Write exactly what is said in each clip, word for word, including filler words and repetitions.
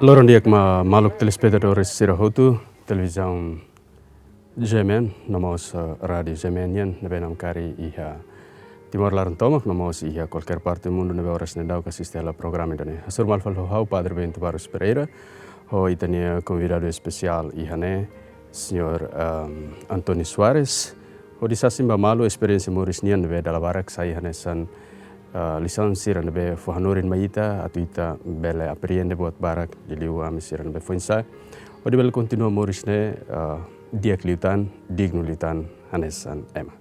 Loron di'ak ba maluk telespetadores sira hotu, televizaun G M N, no mós, eh, rádiu G M N nian, ne'ebé namkari iha Timor laran tomak, no mós iha kualkér parte mundu ne'ebé oras ne'e daudauk asiste hela programa ida-ne'e. Hasoru malu fali ho ha'u, Padre Bento Barros Pereira, ho ita-nia konvidadu espesiál iha ne'e, señór, ehm, António Soares, hodi sasin ba malu esperiénsia moris nian ne'ebé dala barak sai hanesan, eh, lisaun sira ne'ebé fó hanorin mai ita, atu ita bele apreende buat barak liuliu ami sira ne'ebé foin-sa'e, hodi bele kontinua moris ne'e, eh, di'ak liután, dignu liután hanesan ema.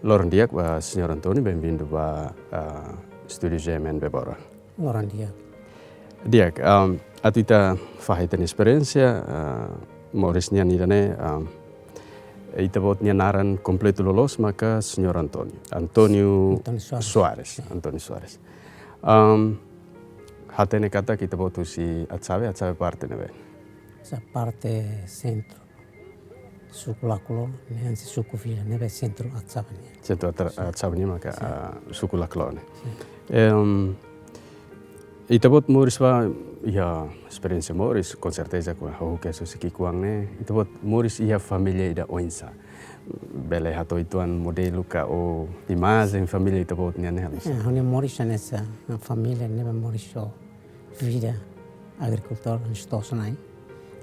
Loron di'ak ba señór António, benvindu ba, eh, estúdiu G M N Bebora. Loron di'ak. Di'ak, um, atu ita fahe ita-nia esperiénsia, uh, moris nian ida-ne'e, um, ita-boot nia naran kompletu loloos maka señór António. António António Soares. Soares, António Soares. Um, hatene katak ita-boot husi Atsabe, Atsabe parte ne'ebé? Sa parte sentru. Suku Laclo, ne'e hanesan suku vila, ne'ebé sentru Atsabe nian. Sentru Atra-, Atsabe nian maka, ah, suku Laclo ne'e. Em, ita-boot moris ba, iha esperiénsia moris, konserteza, ha'u husu husi ki'ikoan ne'e, ita-boot moris iha família ida oinsá? Bele hato'o uitoan modelu ka ou imajen família ita-boot nian ne'e hanesan? Eh, ha'u-nia moris hanesan família ne'ebé moris ho vida agrikultór, hanesan to'os-na'in.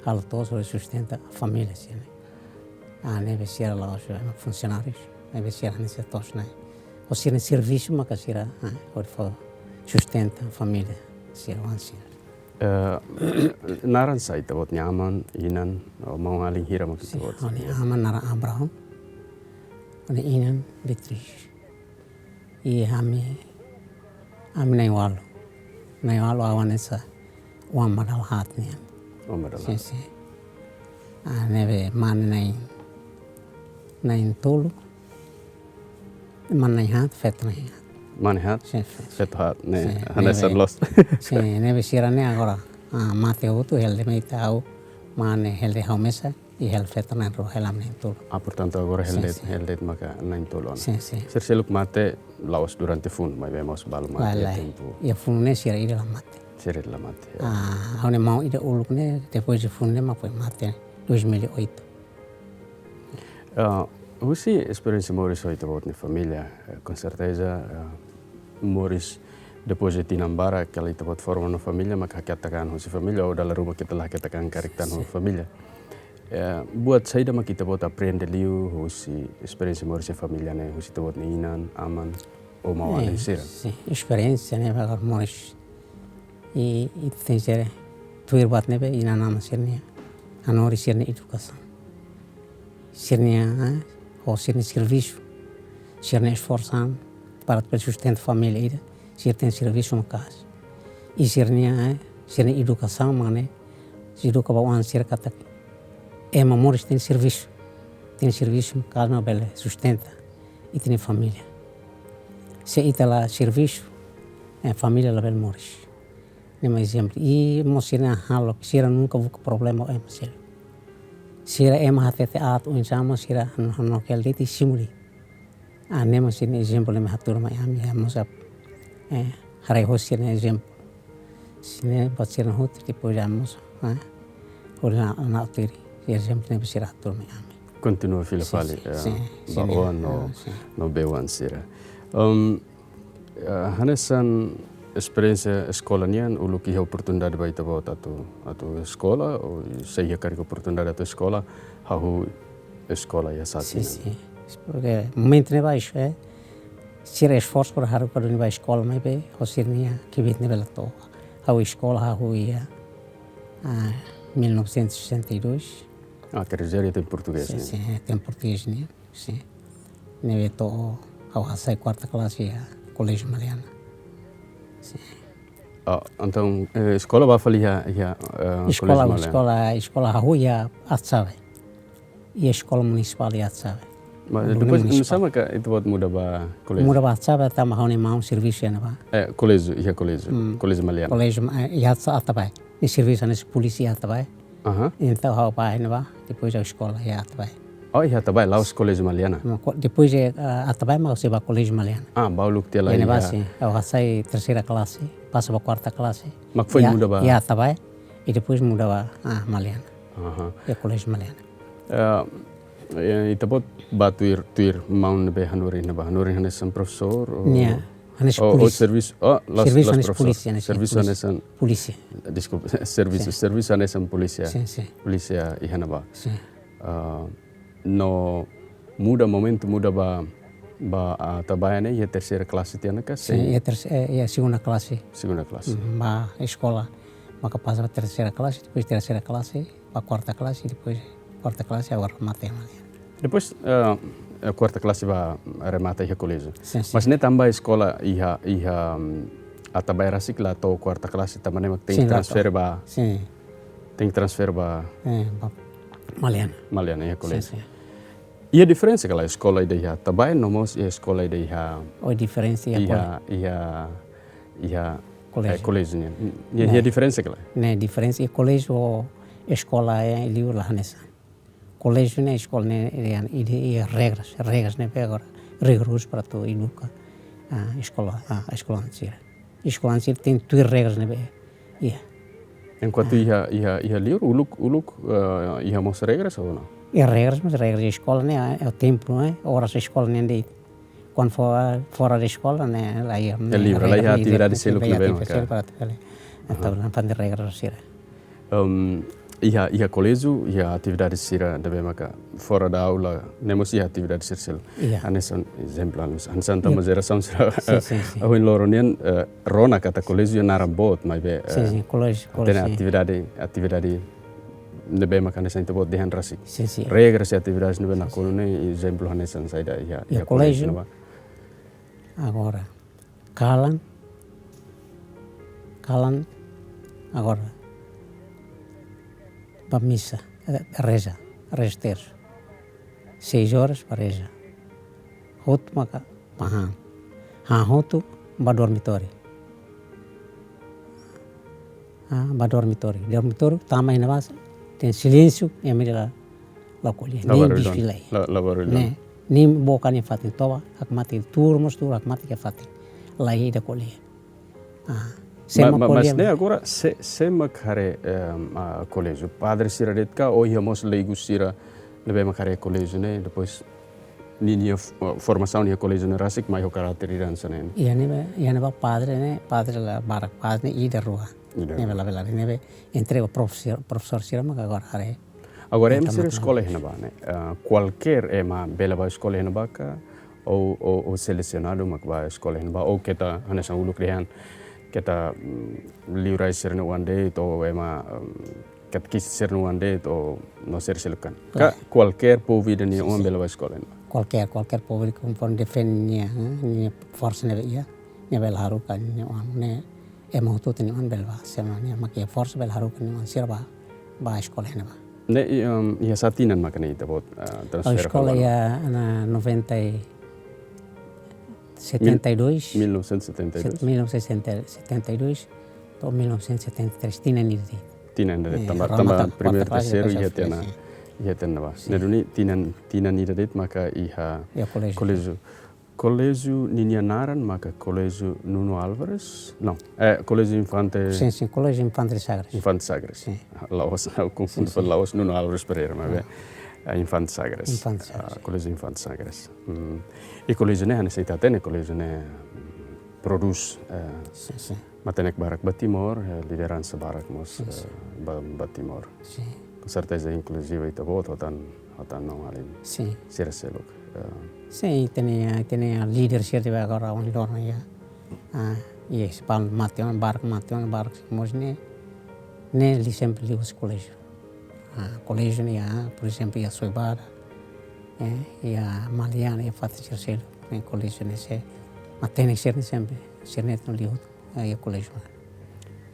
Halo to'os hodi sustenta família sira-ne'e. Ah, ne'ebé sira la'ós funsionáriu, ne'ebé sira hanesan to'os-na'in. Ho sira-nia servisu maka sira, ah, hodi fó sustenta família sira-oan sira. Eh, naran sá ita-boot nia aman, inan, no maun-alin hira mak ita-boot? Ha'u-nia aman naran Abraão, ha'u-nia inan Beatriz. I ami, ami na'in-ualu. Na'in-ualu, ha'u hanesan oan ba dala haat nian. Oan ba dala haat. Sin, sin. Ah, ne'ebé mane na'in, na'in-tolu. Mane na'in-haat, feto na'in-haat. Mane haat, sin, feto, feto haat, ne'e, sin, hanesan ne'ebé, loos. Sin, ne'ebé sira-ne'e agora, ah, mate hotu, hela de'it mai ita, ha'u, mane hela de'it ha'u mesak, i hela feto na'in-rua, hela ami na'in-tolu. Ah, portantu, agora hela de'it, sin, sin, hela de'it maka na'in-tolu ona. Sin, sin. Sira seluk mate la'ós durante funu, maibé mós balu mate iha tempu. Iha funu ne'e sira ida la mate. Sira ida la mate, ya. Ah, ha'u-nia maun ida uluk ne'e, depois de funu ne'e mak foin mate, dois mil e oito. Ah, husi esperiénsia moris ho ita-boot nia família, eh, konserteza, eh, moris depois de tinan barak, kala ita-boot forma ona família, maka hakiak taka an husi família, ou dala ruma keta la hakiak taka an karik tan ho família. Eh, buat saida mak ita-boot aprende liu husi esperiénsia moris iha família ne'e, husi ita-boot nia inan, aman, ou maun-alin sira? Eh, sin, esperiénsia ne'e ba agora moris. I, i tenke ser, tuir buat ne'ebé inan-aman sira-nia hanorin, sira-nia edukasaun. Sira-nia, eh, ho sira-nia servisu, sira-nia esforsu para bele sustenta família ida, sira tenke servisu maka'as. I sira-nia, eh, sira-nia edukasaun mak ne'e, sira eduka ba oan sira katak ema moris tenke servisu. Tenke servisu maka'as mak bele sustenta ita-nia família. Se ita la servisu, eh, família labele moris. Ne'e mak ezemplu. I mós sira halo, sira nunka buka problema ho ema seluk. Sira ema hatete aat oinsá mós sira han-, hanoin hela de'it i simu de'it. Ah, ne'e mak sira-nia ezemplu ne'e mak hatudu mai ami, ha'u mós, eh, haree hosi sira-nia ezemplu. Sira-ne'e buat sira hotu, depois ha'u mós, eh, hodi hana'a tuir ezemplu ne'ebé sira hatudu mai ami. Kontinua fila fali, sin, eh, sin, ba oan no, ah, sin, no bei-oan sira. Em, eh, hanesan esperiénsia eskola nian, uluk iha oportunidade ba ita-boot atu, atu eskola, ou sei iha karik oportunidade atu eskola, hahú eskola iha sat nian? Sin, sin. Porke momentu ne'ebá, eh, sira esforsu para haruka duni ba eskola, maibé ho sira-nia kbiit ne'ebé la to'o. Ha'u eskola, hahú iha, ah, mil novecentos e sessenta e dois. Ah, quer dizer, iha tempu portugés, sin, né? Sin, iha tempu portugés nian. Sin. Ne'ebé to'o ha'u hasai kuarta klase iha Koléjiu Maliana. Sin. Ah, entaun, eh, eskola ba fali iha, iha, eh, eskola, Koléjiu Maliana? Eskola, eskola hahú iha Atsabe. Iha eskola munisipál iha Atsabe. Mas depois, munisipál. Oinsá maka ita-boot muda ba koléjiu? Muda ba Atsabe, tanba ha'u-nia maun servisu iha ne'ebá. Eh, koléjiu, iha koléjiu. Hmm. Koléjiu Maliana. Koléjiu, eh, iha Atsa-, Atabae. Nia servisu hanesan polísia iha Atabae. Aha. Entaun ha'u bá iha ne'ebá, depois ha'u eskola iha Atabae. Oh, iha Atabae, la'ós Koléjiu Maliana? Mas ko-, depois de, ah, Atabae, mas ha'u sei bá Koléjiu Maliana. Ah, bá uluk tiha lai iha ne'ebá, iha. Sin. Ha'u hasai terseira klase, pasa ba kuarta klase. Mak foin muda ba? Iha Atabae. I depois muda ba, ah, Maliana. Aha. Iha Koléjiu Maliana. Eh, eh, ita-boot ba tuir, tuir maun ne'ebé hanorin ne'ebá, hanorin hanesan profesór ou Nia, hanesan ou, ou polísia. Servisu, oh, las, servisu las hanesan profesór. Polísia, hanesan servisu polísia. Hanesan, polísia. Deskulpa, servisu, sin, servisu hanesan polísia. Sin, sin. Polísia iha ne'ebá. Sin. Ah, no muda, momentu muda ba, ba, ah, Atabaia ne'e iha terseira klase tiha ona ka? Sin, sin, iha terse-, eh, iha segunda klase. Segunda klase. Mhm, ba eskola. Maka pasa ba terseira klase, depois terseira klase ba kuarta klase, depois kuarta klase agora remata iha Maliana. Depois, eh, eh, kuarta klase ba remata iha koléjiu. Sin, sin. Mas ne'e tanba eskola iha, iha, mm, Atabaia rasik la to'o kuarta klase, tanba ne'e mak tenke, sin, la to'o, transfere ba, sin, tenke transfere ba, eh, ba Maliana. Maliana iha, sin, koléjiu. Sin. Iha diferensa ka lae eskola ida iha Atabaia no mós iha eskola ida iha, oh, diferensa iha, iha, iha, iha, koléjiu, eh, koléjiu nian? Iha, iha, ne'e, diferensa ka lae? Ne'e diferensa iha koléjiu ho eskola, eh, liur la hanesan. Koléjiu ne'e eskola ne'e, eh, iha, iha regras, regras ne'ebé agora rigorozu para atu eduka, ah, eskola, ah, eskolante sira. Eskolante sira tenke tuir regras ne'ebé iha. Enkuantu, ah, iha, iha, iha liur, uluk, uluk, eh, iha mós regras ou não? Iha regras, mas regras eskola ne'e, eh, tempu, eh, oras eskola ne'e de'it. Kuandu fo-, fora de eskola ne'e, la iha, é livre, la iha, la iha atividade, livre, seluk, la iha ne'ebé atividade maka seluk para atu bele. Aha. Entaun, la iha regras sira. Em, iha, iha koléjiu, iha atividade sira ne'ebé maka fora da aula, ne'e mós iha atividade sira seluk. Iha. Hanesan ezemplu, hanesan, hanesan, iha, tanba jerasaun sira, sin, sin, sin, ohin loron nian, eh, rona katak koléjiu naran boot, maibé, sin, eh, sin, koléjiu, hatene koléjiu, sin, atividade, atividade ne'ebé maka hanesan ita-boot dehan rasik. Sin, sin. Regras i atividades ne'ebé nakonu, sin, ne'e, ezemplu hanesan saida iha, iha, iha koléjiu, koléjiu ne'ebá? Agora, kalan, kalan, agora, ba misa, eh, reza, reza tersu. Seis horas ba reza. Hotu maka ba han. Han hotu ba dormitóriu. Ah, ba dormitóriu. Dormitóriu tama iha ne'ebá, tenke silénsiu, ema ida la, la ko'alia. La, nia barullu, desfilai. La, la barullu. Ne'e, nia book iha fatin toba, hakmatek tuur mós tuur, hakmatek iha fatin. La iha ida ko'alia. Ah, sé, ma-, mak, ma-, ko'alia, mas ne'e agora sé, sé mak haree, em, ah, koléjiu? Padre sira de'it ka, ou iha mós leigu sira ne'ebé mak haree koléjiu ne'e, depois ninia f-, formasaun iha koléjiu ne'e rasik mai ho karáter ida hanesan ne'e? Iha ne'ebá, iha ne'ebá padre ne'e, padre la barak, padre ne'e ida rua. Ida. Ne'ebé labele haree, ne'ebé entrega profesór, profesór sira maka agora haree. Agora, entaun, ema sira, entaun, eskola iha ne'ebá ne'e, ah, kualkér ema bele bá eskola iha ne'ebá ka, ou, ou, ou selesionadu mak bá eskola iha ne'ebá, ou keta hanesan uluk dehan, keta, mm, liurai sira-nia oan de'it, ou ema, mm, katekista sira-nia oan de'it, ou no sira seluk an? Ka, lae, kualkér povu ida nia, sin, oan, sin, bele bá eskola iha ne'ebá? Kualkér, kualkér povu ida konforme defende nia, eh, nia forsa ne'ebé iha, nia bele haruka nia oan ne'e, ema hotu-hotu nia oan bele bá, se ema nia mak iha forsa bele haruka nia oan sira bá, bá eskola iha ne'ebá. Ne'e, i, em, iha sá tinan maka ne'e ita-boot, ah, transfere, ha'u eskola, halo, iha noventa e, mil, setenta e dois. Mil novecentos e setenta e dois. Set-, mil novecentos e setenta e dois to'o mil novecentos e setenta e três, tinan ida de'it. Tinan ida de'it, eh, tanba, remata, tanba primeiru, kuarta klase, terseiru, depois iha tiha ona, sin, iha tiha ona ne'ebá. Sin. Ne'e duni tinan, tinan ida de'it maka iha, iha koléjiu. Iha koléjiu. Koléjiu. Koléjiu ninia naran maka Koléjiu Nuno Álvares? Não, eh, Koléjiu Infante. Sin, sin, Koléjiu Infante Sagres. Infante Sagres. Sin. La'ós, ha'u konfunde, sin, sin, fali la'ós Nuno Álvares Pereira, maibé, ah, eh, Infante Sagres. Infante Sagres. Ah, Koléjiu Infante Sagres. Hmm. I koléjiu ne'e, hanesan ita hatene, koléjiu ne'e, mm, prodús, eh, sin, sin, matenek barak ba Timor, eh, lideransa barak mós, sin, sin, eh, ba, ba Timor. Sin. Konserteza, inkluzive ita-boot hotu tan, hotu tan no alin. Sin. Sira seluk. Eh. Sin, ita-nia, ita-nia líder sira ne'ebé agora ohin loron iha, ah, iha Espal mate ona, barak mate ona, barak mós ne'e, ne'e liu sempre liuhusi koléjiu. Ah, koléjiu ne'e, ah, por ezemplu, iha Soibada, eh, iha Maliana, iha fatin sira seluk, ne'e koléjiu ne'e sé, matenek sira ne'e sempre, sira ne'e tun liu, eh, iha koléjiu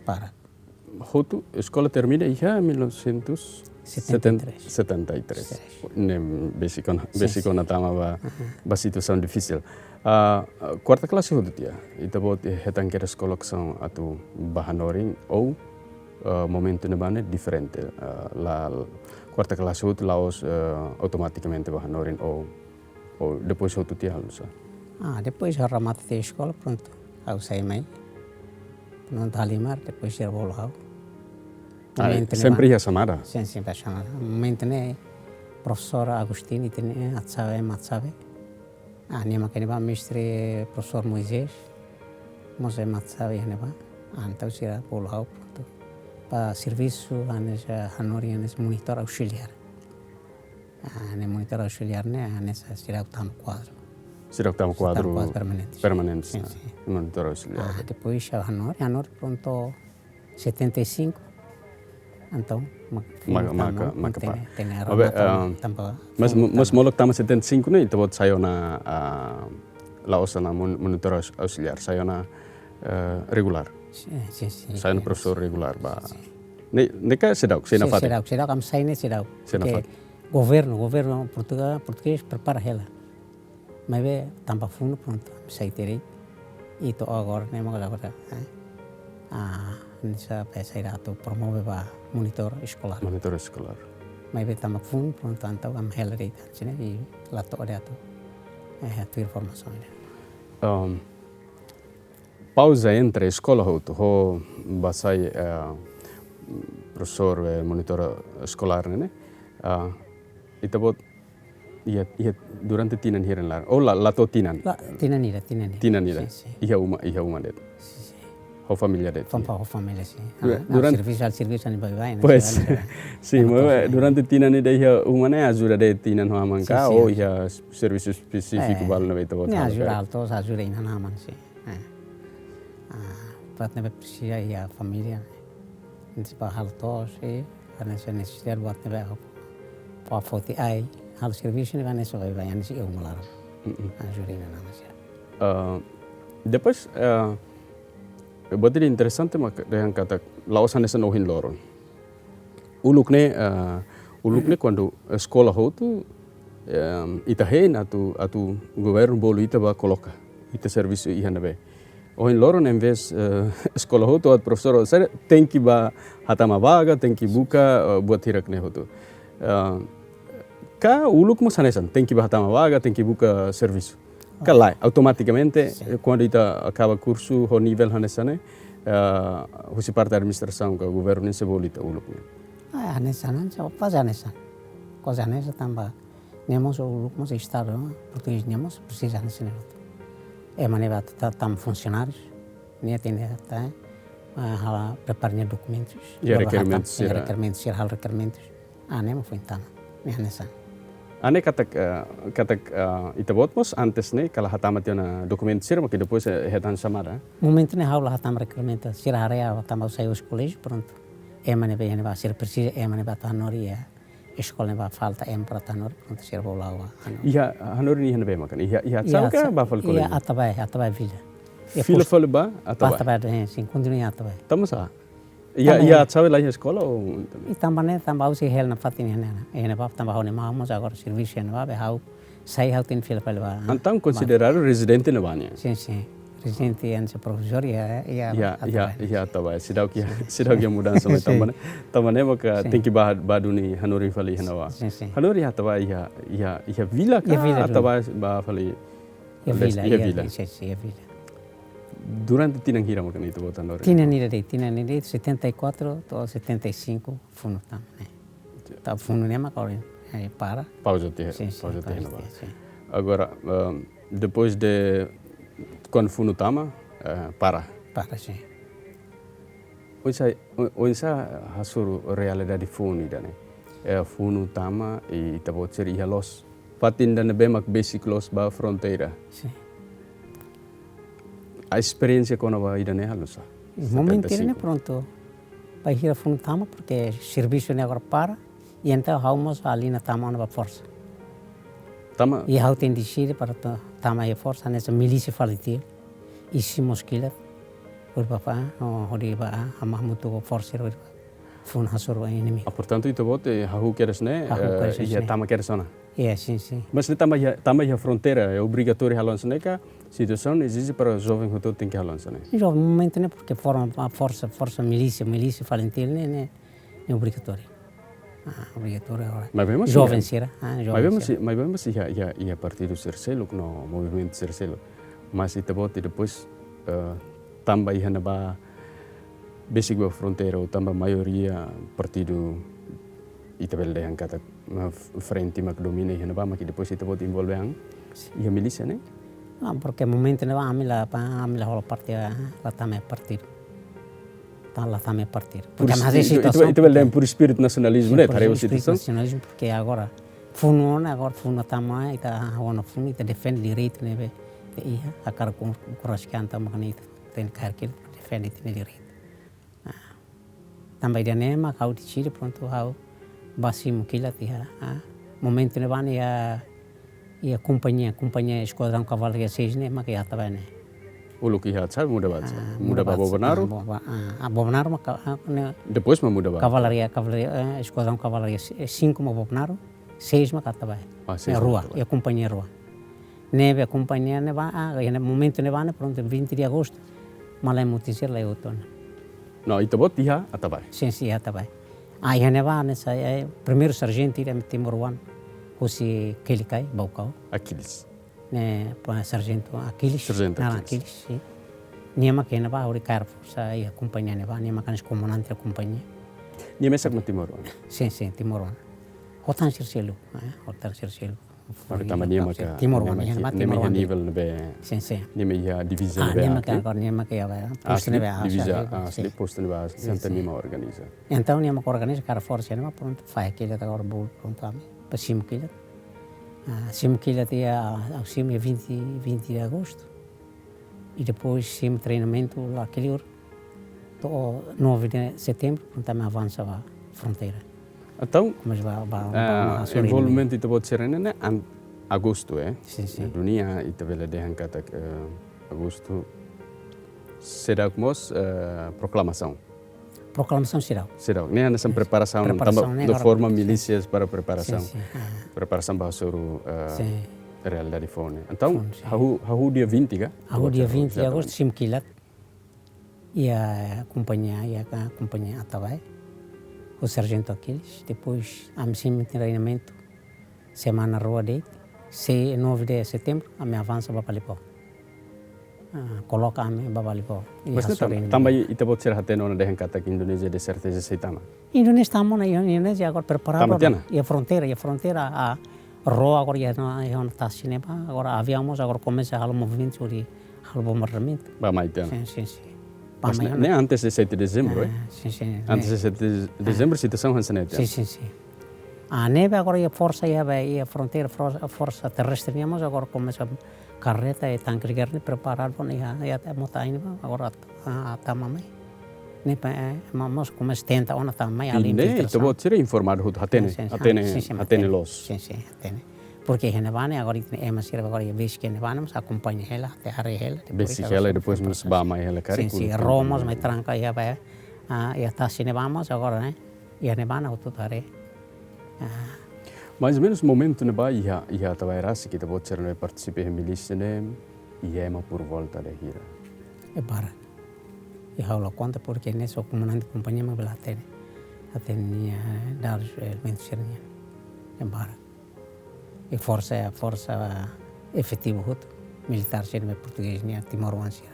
para. Hotu, eskola termina iha mil novecentos e setenta e três. Setenta e três. Sin. Ne'e besik ona, sin, besik ona, sin, tama ba, aha, ba situasaun difisil. Ah, kuarta klase hotu tiha, ita-boot hetan kedas kolokasaun atu bá hanorin ou, ah, momentu ne'ebá ne'e diferente. Ah, la, kuarta klase hotu la'ós, ah, automatikamente bá hanorin ou, ou depois hotu tiha halo nu'usá? Ah, depois ha'u remata tiha eskola, prontu. Ha'u sai mai. Prontu, halimar, depois sira bolu ha'u. Ah, momentu ne'ebá sempre iha xamada? Sin, sempre iha xamada. Momentu ne'e profesór Agustin, ita-nia, eh, Atsabe, Matsabe. Ah, nia mak ne'ebá mestre profesór Moisés. Mós Matsabe iha ne'ebá. Ah, entaun sira bolu ha'u prontu. Ba servisu, hanesan, hanorin hanesan monitór ausiliár. Ah, ne'e monitór ausiliár ne'e, ah, hanesan seidauk tama kuadru. Seidauk tama kuadru permanente. Permanente, sin, ah, sin. Monitór ausiliár. Ah, depois, ah, hanorin, hanorin prontu setenta e cinco. Entaun, mak-, maka, tama, maka, maka tene, pa. Tene aroma. Obe, tama, ah, tama, mas, tama, mas tama. Molok tama setenta e cinco ne'e, ita-boot sai ona, ah, la'ós ona mon-, monitór aus-, ausiliár, sai ona, eh, regulár. Sin, sin, sin. Sai ona profesór regulár, ba. Sin, sin. Ne'e, ne'e ka seidauk, sei nafatin? Seidauk, seidauk, ami sai ne'e seidauk. Sei nafatin. Porque governu, governu Portuga-, portugés prepara hela. Maibé tanba funu prontu, sai teri. I to'o agora ne'e mak agora, eh. Ah, hanesan pe sai atu promove ba monitór eskolár. Monitór eskolár. Maibé tanba funu prontu entaun ami hela de'it, sini i la to'o de'it atu, eh, atu formasaun ne'e. Um, pauza entre eskola hotu, ho bá sai, eh, profesór, eh, monitór eskolár ne'e, ne'e? Ah, ita-boot iha, iha durante tinan hira nia laran? Oh, la, la to'o tinan? La, tinan ida, tinan ida. Tinan ida? Sin, sin. Iha uma, iha uma de'it? Sin, sin. Ho família de'it? Fam-, ho família, sin. Dura-, ah, durante servisu, halo servisu ne'e baibain, pois, sin, maibé durante tinan ida iha uma ne'e ajuda de'it inan ho aman ka, sin, sin, ou iha servisu espesífiku, eh, balu ne'ebé ita-boot ne'e halo ajuda ka? Halo to'os, ajuda inan ho aman, sin. Eh. Ah, buat ne'ebé presiza iha família. Entaun bá halo to'os, eh, hanesan nesesidade buat ne'ebé, bá foti ai, halo servisu ne'e hanesan baibain, hanesan iha uma laran. Mm-mm. Ajuda inan ho aman sira. Ah, depois, ah, buat ida interesante mak dehan katak la'ós hanesan ohin loron. Uluk ne'e, eh, uluk ne'e kuandu eskola hotu, em, ita hein atu, atu governu bolu ita bá koloka ita servisu iha ne'ebé. Ohin loron, em vez, eh, eskola hotu, atu profesór, sira tenke bá hatama vaga, tenke buka, eh, buat hirak ne'e hotu. Eh, ka uluk mós hanesan, tenke bá hatama vaga, tenke buka servisu. Ka lae, automatikamente, sin, eh, kuandu ita akaba kursu ho nivel hanesan ne'e, eh, husi parte administrasaun ka governu ne'e sei bolu ita uluk ne'e? Ah, hanesan, hanesan, kuaze hanesan. Kuaze hanesan tanba ne'e mós uluk mós Estadu portugés ne'e mós presiza hanesan ne'e. Ema ne'ebé atu ta-, tama funsionárius, nia tenke atu, eh, halo prepara nia dokumentus. Iha, prepara rekerimentu, hatama, iha sira. Rekerimentu sira, halo rekerimentus. Ah, ne'e mak foin tama. Ne'e hanesan. Ah, ne'e katak, eh, katak, eh, ita-boot mós antes ne'e, kala hatama tiha ona dokumentu sira, mak depois, eh, hetan xamada? Momentu ne'e ha'u la hatama rekerimentu, sira haree ha'u tanba ha'u sai husi koléjiu, prontu. Ema ne'ebé, ema ne'ebé sira presiza, ema ne'ebé atu hanorin, eh, eskola ne'ebá falta ema para atu hanorin, prontu sira bolu ha'u hanorin. Iha, hanorin iha ne'ebé mak ne'e? Iha, iha, iha Atsabe ka, sa-, bá fali iha koléjiu? Atabae, Atabae Vila. Iha fila postu. Fali bá Atabae? Atabae, eh, sin, kontinua iha Atabae. Tanba sá? Iha, tanba iha, iha Atsabe la iha eskola ou? I tanba ne'e, tanba ha'u sei hela nafatin iha ne'e. Iha ne'ebá tanba ha'u-nia maun mós agora servisu iha ne'ebá, be ha'u sai ha'u tenke fila fali bá. Entaun bá konsideradu rezidente ne'ebá nian? Sin, sin. Rezidente hanesan profesór iha, iha, iha, Atabae, iha, sin. Atabae. Seidauk iha, sin, seidauk iha mudansa, mas, sin, tanba ne'e, tanba ne'e maka, sin, tenke bá, bá duni hanorin fali iha ne'ebá. Sin, sin. Hanorin iha Atabae iha, iha, iha vila ka, iha vila duni. Atabae bá fali? Iha vila, iha, iha vila, sin, sin, iha vila. Durante tinan hira mak ne'e ita-boot hanorin? Tinan ida de'it, tinan ida de'it, setenta e quatro to'o setenta e cinco funu tama, ne'e. Tanba funu ne'e mak agora, eh, para. Pauza tiha, sin, sin, pauza tiha, pauza ne'ebá, tiha, sin. Agora, ehm, depois de, kuandu funu tama, eh, para? Para, sin. Oinsá, o-, oinsá hasoru realidade funu ida-ne'e? Eh, funu tama i ita-boot sira iha loos. Fatin ida ne'ebé mak besik loos ba fronteira. Sin. Esperiénsia kona-ba ida-ne'e halo nu'usá? Momentu ne'e, setenta e cinco, prontu. Bainhira funu tama, porque servisu ne'e agora para, i entaun ha'u mós alin ne'e tama ona ba forsa. Tama? I ha'u tenke deside para ta-, tama iha forsa, hanesan milísia FALINTIL. Isin moxila, hodi bá, oh, hodi bá, ah, hamutuk ho forsa, hodi bá funu hasoru inimigu. Ah, portantu, ita-boot, eh, hahú kedas ne'e, hahú, eh, kedas ne'e, iha tama kedas ona? Iha, sin, sin. Mas ne'e tama iha, tama iha fronteira, é obrigatóriu halo hanesan ne'e ka, situasaun ezije para joven hotu tenke halo hanesan ne'e? Joven, momentu ne'e, porque forma, forsa, forsa milísia, milísia FALINTIL ne'e, ne'e, ne'e obrigatóriu. Ah, obrigatóriu agora. Maibé mós joven iha, sira, ah, joven, maibé mós sira, maibé mós iha, iha, iha partidu sira seluk no movimentu sira seluk. Mas ita-boot depois, eh, tama iha ne'ebá, Besik ba fronteira, tanba maioria partidu, ita bele dehan katak, ah, f-, frente mak domina iha ne'ebá, mak depois ita-boot envolve an iha milísia ne'e? Não, porque momentu ne'ebá ami la, pa, ami la hola parte, ah, la tama partidu. Tá, la tama partidu. Por Porque isso, mas a ita, ita, situasaun ita bele dehan por espíritu nasionalizmu ne'e, por espíritu nasionalizmu, porque agora funu ona, agora funu tama, ita, ah, ona funu, ita defende direitu ne'ebé iha, hakarak ku, ku raskan tama kan ita, tenke kaer kil defende ita-nia direitu. Ah, tanba ida-ne'e mak ha'u deside, prontu, ha'u bá simu kilat iha, ah, momentu ne'ebá ne'e iha, iha kompañia, kompañia Esquadrão Cavalaria seis ne'e mak iha Atabae ne'e. Uluk iha Atabae, muda ba Atabae. Ah, muda muda ba ba Atabae. Bobonaro? Ah, bo-, ba, ah, ah, Bobonaro mak ka-, ah, ne'e Depois mak muda ba Cavalaria, Cavalaria, eh, Esquadrão Cavalaria se-, eh, cinco mak Bobonaro, seis mak Atabae. Ah, seis Eh, mak rua, Atabae. Iha kompañia rua. Ne'ebé kompañia ne'ebá, ah, iha momentu ne'ebá ne'e, prontu, vinte de agosto, malae mutin sira la iha hotu ona. No, ita-boot iha Atabae? Sin, sin, iha Atabae. Ah, iha ne'ebá ne'e sai, eh, primeiru sarjentu ida timoroan, husi Kelikai, Baucau. Aquiles. Ne'e, pa, sarjentu Aquiles. Sarjentu Naran Aquiles. Aquiles, sin. Nia mak iha ne'ebá, hodi kaer forsa iha kompañia ne'ebá, nia mak hanesan komandante kompañia. Nia mesak mak timoroan? Sin, sin, timoroan. Ho tan sira seluk, eh, ho tan sira seluk. Maka tanba nia maka, Timor nia wan, maka, iha ne'ebá nia maka Timor wan. Nivel ne'ebé. Sin, sin. Nia maka iha diviza Ah, ne'ebé nia maka aat, eh? Agora nia maka iha, eh, postu Asli, ne'ebé, ah, diviza, sa-, ah, Asli, sin. Postu ne'ebé Asli, Sin, entaun sin. nia mak organiza. Entaun nia mak organiza, kaer forsa ne'ebá, prontu, fahe kilat agora bolu, prontu, ami bá simu kilat. Ah, simu kilat iha, ah, simu iha vinte, vinte de agosto. I depois simu treinamentu la kleur. To'o nove de setembru, prontu, ami avansa ba fronteira. Entaun, Komesa ba, ba, ba, ah, ba, sorry, envolvimentu ita-boot sira-ne'e, ne'e an-, agostu, eh? Sin, sin. Dunia ita bele dehan katak, eh, agostu. Seidauk mós, eh, proklamasaun. Proklamasaun seidauk. Seidauk. Ne'e hanesan Yes. preparasaun, Preparasaun tanba ne'e de agora forma sin. milísias para preparasaun. Sin, sin. Ah. Preparasaun ba hasoru, eh, Sin. realidade foun ne'e. Entaun, Foun, sin. hahú, hahú dia vinte ka? Hahú dia Ita-boot sira vinte de agostu, simu kilat. Iha kompañia, iha ka-, kompañia Atabae, ho Sarjentu Aquiles. Depois, ami simu treinamentu semana rua de'it, se nove de setembru, ami avansa ba Balibó. Ah, koloka ami ba Balibó. Iha Mas ne'e hasoru tan-, ne'e. tanba ita-boot sira hatene ona dehan katak Indonézia de serteza sei tama. Indonézia tama ona, Indonézia agora preparadu Tama tiha ona. ona. Iha fronteira, iha fronteira, ah, ró agora iha ona, iha ona tasi ne'ebá, agora aviaun mós agora komesa halo movimentu hodi halo bombardamentu. Bá mai tiha ona. Sin, sin, sin. Bá Mas mai ne'e, ona. ne'e antes de sete de dezembro, eh? Ah, sin, sin, Antes ne'e. de sete de Ah. dezembro, situasaun hanesan ne'e tiha ona. Sin, sin, sin. Ah, ne'ebé agora iha forsa, iha, iha fronteira, forsa, forsa terrestre nian mós agora komesa karreta i tanke guerra ne'e preparadu ona iha, iha mota ain ne'ebá, agora, ah, tama mai. Ne'e pa, eh, ma-, mós komesa tenta ona tama mai, I alin ne'e, filtrasaun. ita-boot sira informadu hotu, hatene, Sin, sin, hatene, sin, sin, hatene hatene. loos. Sin, sin, hatene. Porque iha ne'ebá ne'e, agora ita-nia ema sira, agora iha besik iha ne'ebá ne'e, mós akompaña hela, até haree hela, depois Besik agora hela, só depois mós informa-, bá mai hela, karik Sin, sin, kulit ró mós, kulit. mai tranka, iha ba, ah, iha tasi ne'ebá mós, agora, ne'e, iha ne'ebá ne'e, hotu haree. Ah. Mais ou menus momentu ne'ebá iha, iha Atabae rasik ita-boot sira ne'e partisipa iha milísia ne'e, iha ema por volta de hira? Iha barak. Iha ha'u la konta porque ne'e só komandante kompañia mak bele hatene. Hatene nia dadus elementu sira-nian. Iha barak. I forsa, forsa efetivu hotu. Militár sira ne'e portugés nian, timoroan sira.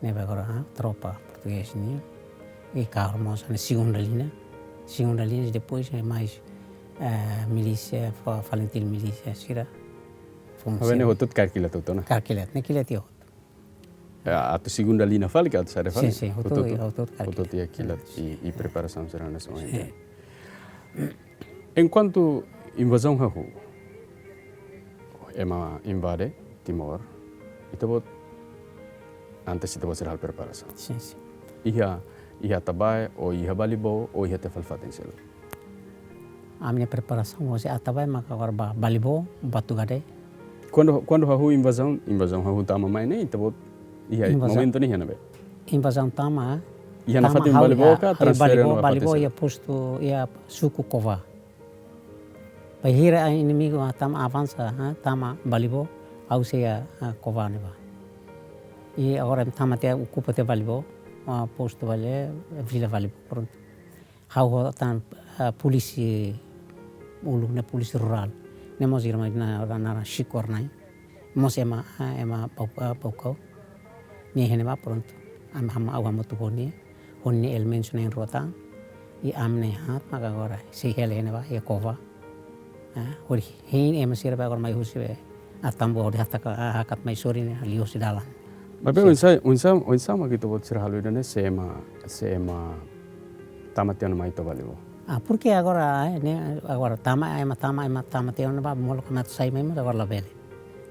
Ne'ebé agora, ah, tropa portugés nian. I kahur mós ne'e segunda linha. Segunda linha, depois é mais, eh, milísia, fa-, FALINTIL milísia sira. Foun Awe ne'e sira. hotu kaer kilat hotu ona? Kaer kilat, ne'e kilat iha hotu. Eh, atu segunda linha fali ka atu saida fali? Sin, sin, hotu, Hotu, hotu. hotu kaer Hotu kilat. iha kilat Sin. i, i preparasaun sira hanesan ohin. Sin. Enkuantu invazaun hahú, ema invade Timor, ita-boot, antes ita-boot sira halo preparasaun. Sin, sin. Iha, iha Atabae, ou iha Balibó, ou iha tiha fali fatin seluk? Ami-nia preparasaun husi Atabae maka agora ba Balibó, Batugade. Kuandu, kuandu hahú invazaun, invazaun hahú tama mai ne'e, ita-boot iha Invazaun. momentu ne'e iha ne'ebé? Invazaun tama, Iha tama nafatin ha'u Balibó iha, ka iha transfere Balibó, ona Balibó fatin iha seluk? postu, iha suku Cová. Bainhira inimigu, ah, tama avansa, ah, tama Balibó, ha'u sei iha, ah, Cová ne'ebá. I agora tama tiha, okupa tiha Balibó, ah, postu Balibó, vila Balibó, prontu. Ha'u ho tan, ah, polísia, uluk ne'e polísia rurál. Ne'e mós irmán nia naran, naran Chico Arnai. Mós ema, ah, ema Bau-, ah, Baucau. Nia iha ne'ebá prontu. Ami ham-, ha'u hamutuk ho nia. Ó-nia elementu na'in-rua tan, i ami na'in-haat maka agora sei hela iha ne'ebá, iha kova. Ah, hodi hein ema sira ba agora mai husi be Atambua hodi hakat, hakat mai sorin ne'e liuhusi dalan. Maibé oinsá, oinsá, oinsá mak ita-boot sira halo ida-ne'e se ema, se ema tama tiha ona mai to'o Balibo? Ah, porque agora, eh, ne'e, agora tama, ema tama, ema tama tiha ona ba, molok ema atu sai mai mós agora labele.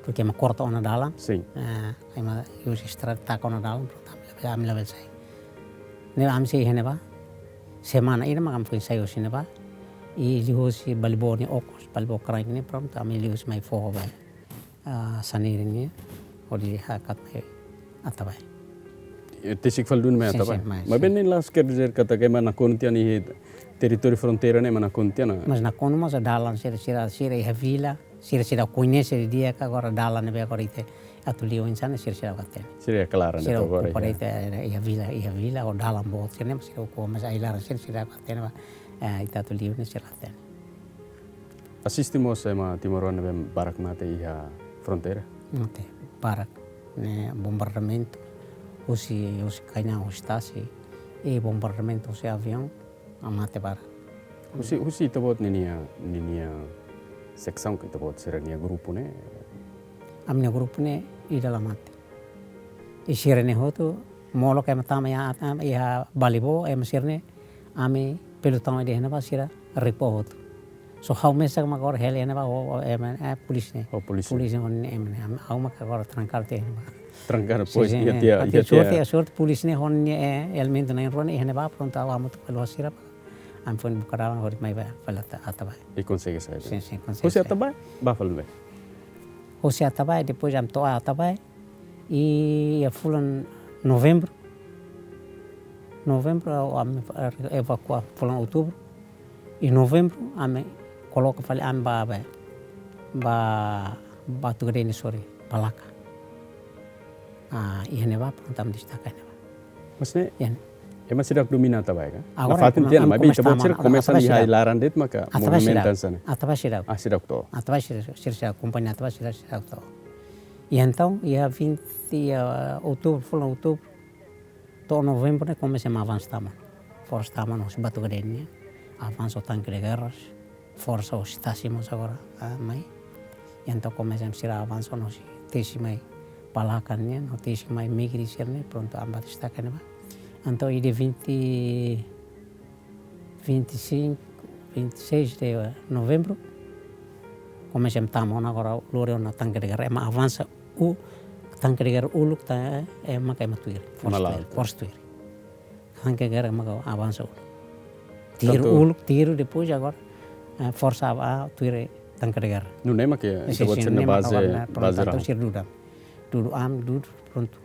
Porque ema korta ona dalan. Sin. Ah, ema liuhusi estrada taka ona dalan, portantu, ami labele sai. Ne'e ami sei iha ne'ebá. Semana ida mak ami foin sai husi ne'ebá. I liuhusi Balibo nia okos, Balibo kraik ne'e, prontu, ami liuhusi mai foho ba, ah, Saneirin nian, hodi hakat mai Atabae. Eh, tesik fali duni mai Atabae? Sin, sin, mai, sin. Maibé ne'e la'ós quer dizer katak ema nakonu tiha ona iha territóriu fronteira ne'e ema nakonu tiha ona? Mas nakonu mós dalan sira, sira, sira iha vila, sira, sira koñese didi'ak agora dalan ne'ebé agora ita atu liu oinsá ne'e sira, sira hatene. Sira klaran. Sira ne'e agora okupa iha. Ita, eh, iha vila, iha vila, ho dalan boot sira ne'e, sira okupa, mas ai-laran sira, sira hatene ba, eh, ita atu liu ne'e sira hatene. Asiste mós ema timoroan ne'ebé barak mate iha fronteira? Mate, barak. Ne'e bombardamentu, husi, husi kaña, husi tasi, i bombardamentu husi aviaun, ah, mate barak. Husi, husi ita-boot ninia, ninia seksaun ka ita-boot sira-nia grupu ne'e? Ami-nia grupu ne'e ida la mate. I sira-ne'e hotu, molok ema tama iha, iha Balibo, ema sira-ne'e, ami pelotão ida iha ne'ebá sira repor hotu. Só ha'u mesak mak agora hela iha ne'ebá ho, ho, ema, eh, polísia ne'e. Ho polísia. Polísia ne'e ho ema ne'e. Ami, ha'u mak agora trankadu tiha iha ne'ebá. Trankadu, pois, sin, sin, iha eh. Tiha, tapi iha sorte, tiha. Sorte polísia ne'e ho nia, eh, elementu na'in-rua ne'e iha ne'ebá, prontu ha'u hamutuk fali ho sira. Ami foin buka dalan hodi mai ba, fali Ata-, Atabae. I konsege sai? Sin, sin, konsege sai. Husi Atabae, bá fali ne'ebé? Husi Atabae, depois ami to'o Atabae, i iha fulan Novembru. Novembru, ami evakua fulan Outubru. I Novembru, ami koloka fali ami ba, ba, ba Batu Gadeni sorin, Palaka. Ah, iha ne'ebá, prontu ami destaka iha ne'ebá. Mas ne'e, iha ne'e, ema seidauk domina Atabae ka? Agora nafatin ema, tiha ona, ema maibé komesa ita-boot tama, sira komesa Atabae iha seidauk. Ai-laran de'it maka Atabae seidauk. Movimenta hanesan ne'e. Atabae seidauk. Ah, seidauk to'o. Atabae seidauk, seidauk, seidauk, kompañia Atabae seidauk, seidauk to'o. I entaun, iha vinte, iha Outubru, fulan Outubru, to'o Novembru ne'e komesa ema avansa tama ona. Forsa tama ona husi Batu Gadeni nian. Avansa ho tanque de guerras. Forsa husi tasi mós agora, ah, mai. I entaun komesa ema sira avansa ona husi tesi mai Palaka nian, no tesi mai Migre sira-ne'e, prontu, ami bá destaka iha ne'ebá. Entaun, iha dia vinte, vinte e cinco, vinte e seis de Novembru, komesa ema tama ona agora, lori ona tanque de guerra, ema avansa, u, tanque de guerra uluk, ta, eh, maka ema tuir, forsa tuir, forsa tuir. Tanque de guerra maka avansa uluk. Tiru uluk, tiru depois agora, eh, forsa a, a, tuir tanque de guerra. Nune'e mak ita-boot sira-nia baze, baze rau. Sin, sin, nune'e maka agora, prontu, entaun sira dudu. Dudu, ami dudu, prontu.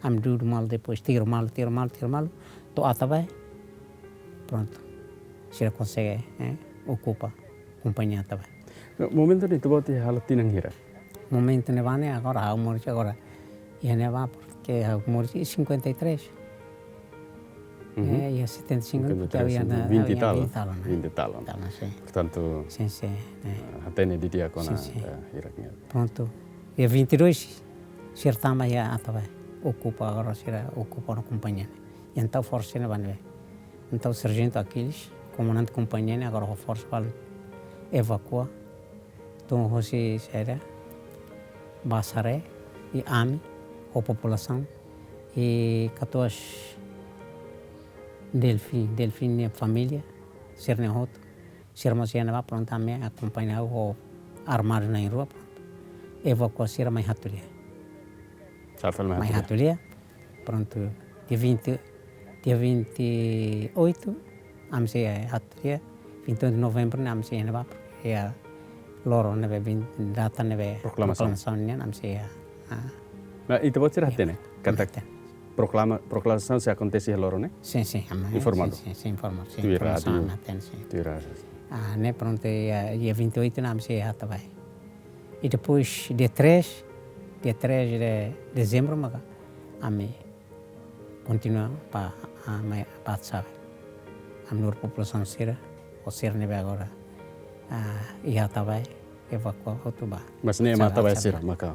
Ami dudu malu depois, tiru malu, tiru malu, tiru malu. To'o Atabae, prontu. Sira konsege, eh, okupa kompañia Atabae. Momentu ne'e ita-boot iha halo tinan hira? Momentu ne'ebá ne'e agora ha'u moris agora iha ne'ebá, porque ha'u moris iha cinquenta e três. Uhum. Eh, iha setenta e cinco, cinquenta e três, porque ha'u iha, sin, vinte e tal. Vinte e tal, né? Vinte e tal, né? Sin. Portantu, sin, sin, eh, ah, hatene didi'ak ona, sin, sin, eh, hirak ne'e. Prontu. Iha vinte e dois, sira tama iha Atabae. Okupa agora, sira okupa ona kompañia ne'e. I entaun forsa ne'e ba ne'ebé? Entaun Sarjentu Aquiles, komandante kompañia ne'e agora ho forsa fali evakua. Tun husi saida, Basaré, i ami, ho populasaun, i katuas Delfim, Delfim nia família, sira-ne'e hotu. Sira mós iha ne'ebá, prontu, ami akompaña ho armadu na'in-rua, prontu. Evakua sira mai Hatulia. Sira fali mai Hatulia. Mai Hatulia. Prontu, dia vinte, dia vinte e oito, ami sei iha Hatulia, vinte e oito de Novembro ne'e ami sei iha ne'ebá, iha loron ne'ebé vinte, data ne'ebé proklamasaun. Proklamasaun nian, ami sei iha, ah. Nah, ita-boot sira hatene, katak proklama-, proklamasaun sei akontese iha loron ne'e? Sin, sin, ami, informadu. Sin, sin, sin, informadu, sin, tuir informasaun rádiu. Ami hatene, sin. Tuir rádiu. Ah, ne'e prontu, iha, iha vinte e oito ne'e ami sei iha Atabae. I depois, dia três, dia três de dezembro, maka ami kontinua ba, ah, mai ba Atabae. Ami lori populasaun sira, ho sira ne'ebé agora, ah, iha Atabae, evakua hotu ba. Mas ne'e ema Atabae sira, maka?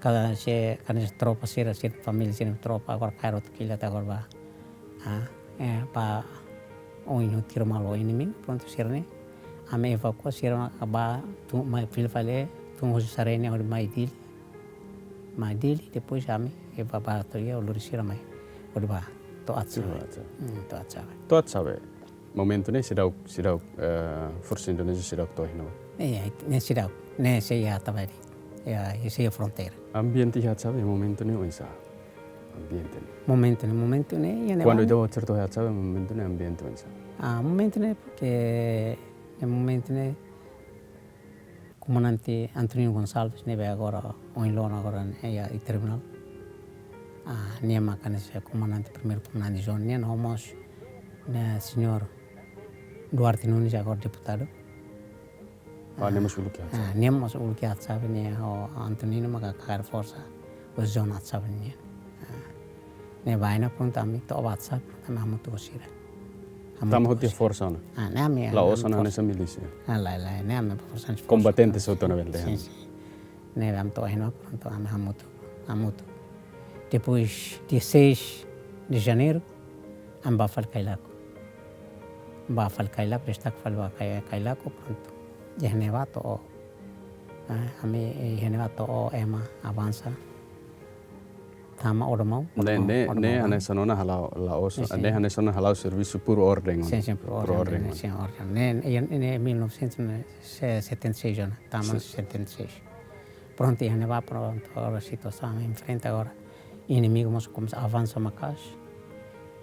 Kada se, kada se tropa sira, sira família sira tropa, agora kaer outro kilat agora ba. Ah, eh, ba oin ho tiru malu inimigu, prontu sira-ne'e. Ami evakua sira ba, tun, mai fila fali, tun husi Sareni, hodi mai Dili. Mai Dili, depois ami, eva ba to'o iha, lori sira mai. Hodi ba, to'o Atsabe. To'o Atsabe. Hmm, to'o Atsabe. To'o Atsabe. Momentu ne'e seidauk, seidauk, eh, forsa Indonézia seidauk to'o iha ne'ebá. Iya, ne'e seidauk, ne'e sei iha Atsabe de'it. Ya, sei iha fronteira. Ambiente iha Atsabe momentu ne'e oinsá? Ambiente ne'e. Momentu ne'e, momentu ne'e, iha ne'ebá. Kuandu ita-boot sira to'o iha Atsabe momentu ne'e ambiente oinsá? Ah, momentu ne'e, porque, ne'e momentu ne'e, Komandante Antonino Gonçalves, ne'ebé agora, ohin loron agora, ne'e iha tribunál. Ah, nia maka ne'e sei komandante, primeiru komandante zona nian, no mós, ne'e señór Duarte Nunes agora deputadu. Ah, nia mós uluk iha Atsabe. Ah, nia mós uluk iha Atsabe, nia ho Antonino maka kaer forsa, ho zona Atsabe nian. Ah, ne'e bainhira prontu ami to'o Atsabe, prontu ami hamutuk ho sira. Hamutuk ho sira. Tama hotu iha forsa ona? Ah, ne'e ami, la'ós ona hanesan milísia? Ah, lae, lae, ne'e ami forsa, forsa. Kombatente sira hotu ona bele dehan. Sin, sin. Ne'e ami to'o iha ne'ebá, prontu ami hamutuk, hamutuk. Depois, dia seis de janeiro, ami bá fali Cailaco. Bá fali Cailaco, destaque fali ba Cai-, Cailaco, prontu. Iha ne'ebá to'o, ah, ami, iha ne'ebá to'o ema avansa. Tama Odamau, ne'e, Odamau, ne'e, Odamau, ne'e, ah, hanesan ona hala'o, la'ós, sin, sin, ne'e hanesan ona hala'o servisu por ordem, sin, sin, por ordem, por ordem, ne'e, sin, ordem. Ne'e, ne'e, ne'e mil novecentos e setenta e seis ona, tama, sin, setenta e seis. Prontu, iha ne'ebá, prontu, agora situasaun enfrenta agora. Inimigu mós komesa avansa maka'as.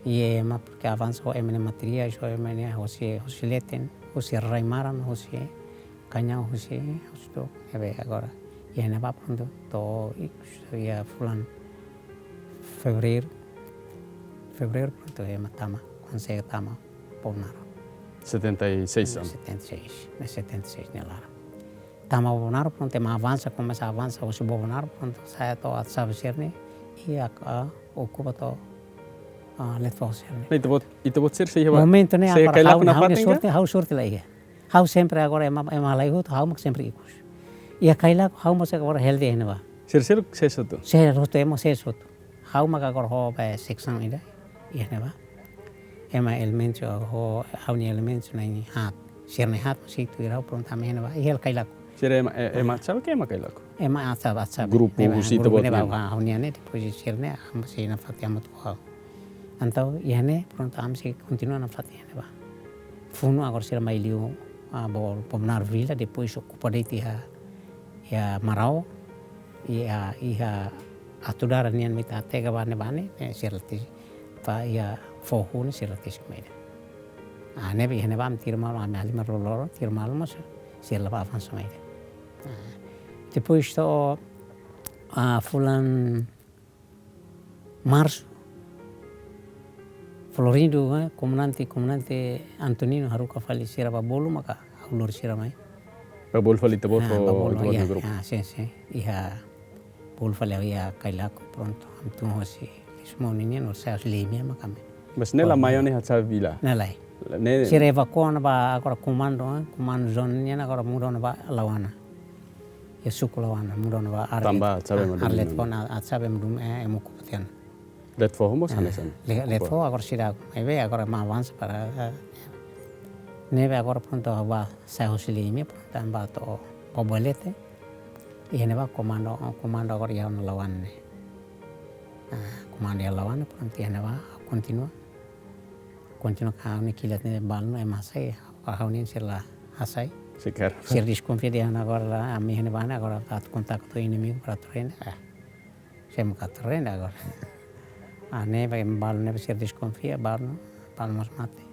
I ema, porque avansa ho ema nia materiais, ho ema nia hosi, hosi leten, hosi rai-maran, hosi kañaun, hosi, hosi to'o, ne'ebé agora. Iha ne'ebá prontu, to'o ikus, iha fulan fevereiru. Fevereiru prontu, ema tama, konsege tama Bobonaro. Setenta e seis ona? Setenta e seis, ne'e setenta e seis nia laran. Tama Bobonaro, prontu, ema avansa, komesa avansa, hosi Bobonaro, prontu, sa'e to'o Atsabe sira-ne'e, i a, a, okupa to'o, a, Letefoho sira-ne'e. Ne'e ita-boot, ita-boot sira sei iha ba-, momentu ne'e sei iha agora Cailaco ha'u, na ha'u-nia fatin ka? Sorte, ha'u sorte la iha. Ha'u sempre agora ema, ema halai hotu, ha'u mak sempre ikus. Iha Cailaco, ha'u mak sempre agora hela de'it iha ne'ebá. Sira seluk sees hotu? Sees hotu, ema sees hotu. Ha'u mak agora ho ba seksaun ida, iha ne'ebá. Ema elementu ho, ha'u-nia elementu na'in haat. Sira-ne'e haat, sei tuir ha'u prontu ami iha ne'ebá. Iha Cailaco. Sira ema, e-, ema Atsabe ka ema Cailaco? Ema Atsabe, Atsabe. Grupu ne'ebá, husi grupu ita-boot ne'ebá, nian? Ha'u-nian ne'e, depois sira-ne'e, ami sei nafatin hamutuk ho ha'u. Entaun, iha ne'e, prontu, ami sei kontinua nafatin iha ne'ebá. Funu agora sira mai liu, ah, Bo-, Bobonaro vila, depois okupa de'it iha, iha Marau, iha, iha Atudara nian mai ita hatega ba ne'ebá ne'e, eh, sira la tesi, ba iha Foho ne'e sira la tesi mai ida. Ah, ne'ebé iha ne'ebá ami tiru malu, ami halimar loroloron, tiru malu mós, sira la bá avansa mai ida. Ah, depois to'o, ah, fulan Marsu, Florindo, eh, komandante, komandante Antonino haruka fali sira ba bolu maka ha'u lori sira mai. Ba bolu fali ita-boot, ah, ho ba bolu, ita-boot, iya, nia grupu? Ah, sin, sin. Iha bolu fali ha'u iha Cailaco, prontu. Ami tun hosi Lismon nian, no sai hosi Limia maka ami. Mas ne'e la mai ona iha Atsabe vila? Ne'e lae. Ne'e sira evakua ona ba agora komandu, eh, komandu zona nian agora muda ona ba Lauana. Iha suku Lauana, muda ona ba área. Tanba Atsabe, ah, ema área dominan. Letefoho, ah, Atsabe ema dom-, eh, ema okupa tiha ona. Letefoho mós hanesan? Eh, le-, Letefoho agora seidauk. Ne'ebé agora ema avansa para, eh, ne'ebé agora prontu ha'u bá sai hosi Limia, prontu ami bá to'o Baoalete. Iha ne'ebá komandu, komandu agora iha ona Lauana ne'e. Ah, komandu iha Lauana, prontu iha ne'ebá kontinua. Kontinua ka ha'u-nia kilat ne'e balu no ema hasai, ha'u-nian sira la hasai. Sekarang. Sira deskonfia dehan agora la, ami iha ne'ebá ne'e agora atu kontaktu ho inimigu para atu rende. Ah, semo ka atu rende agora. Ah, ne'ebé balu ne'ebé sira deskonfia, balu, balu mós mate.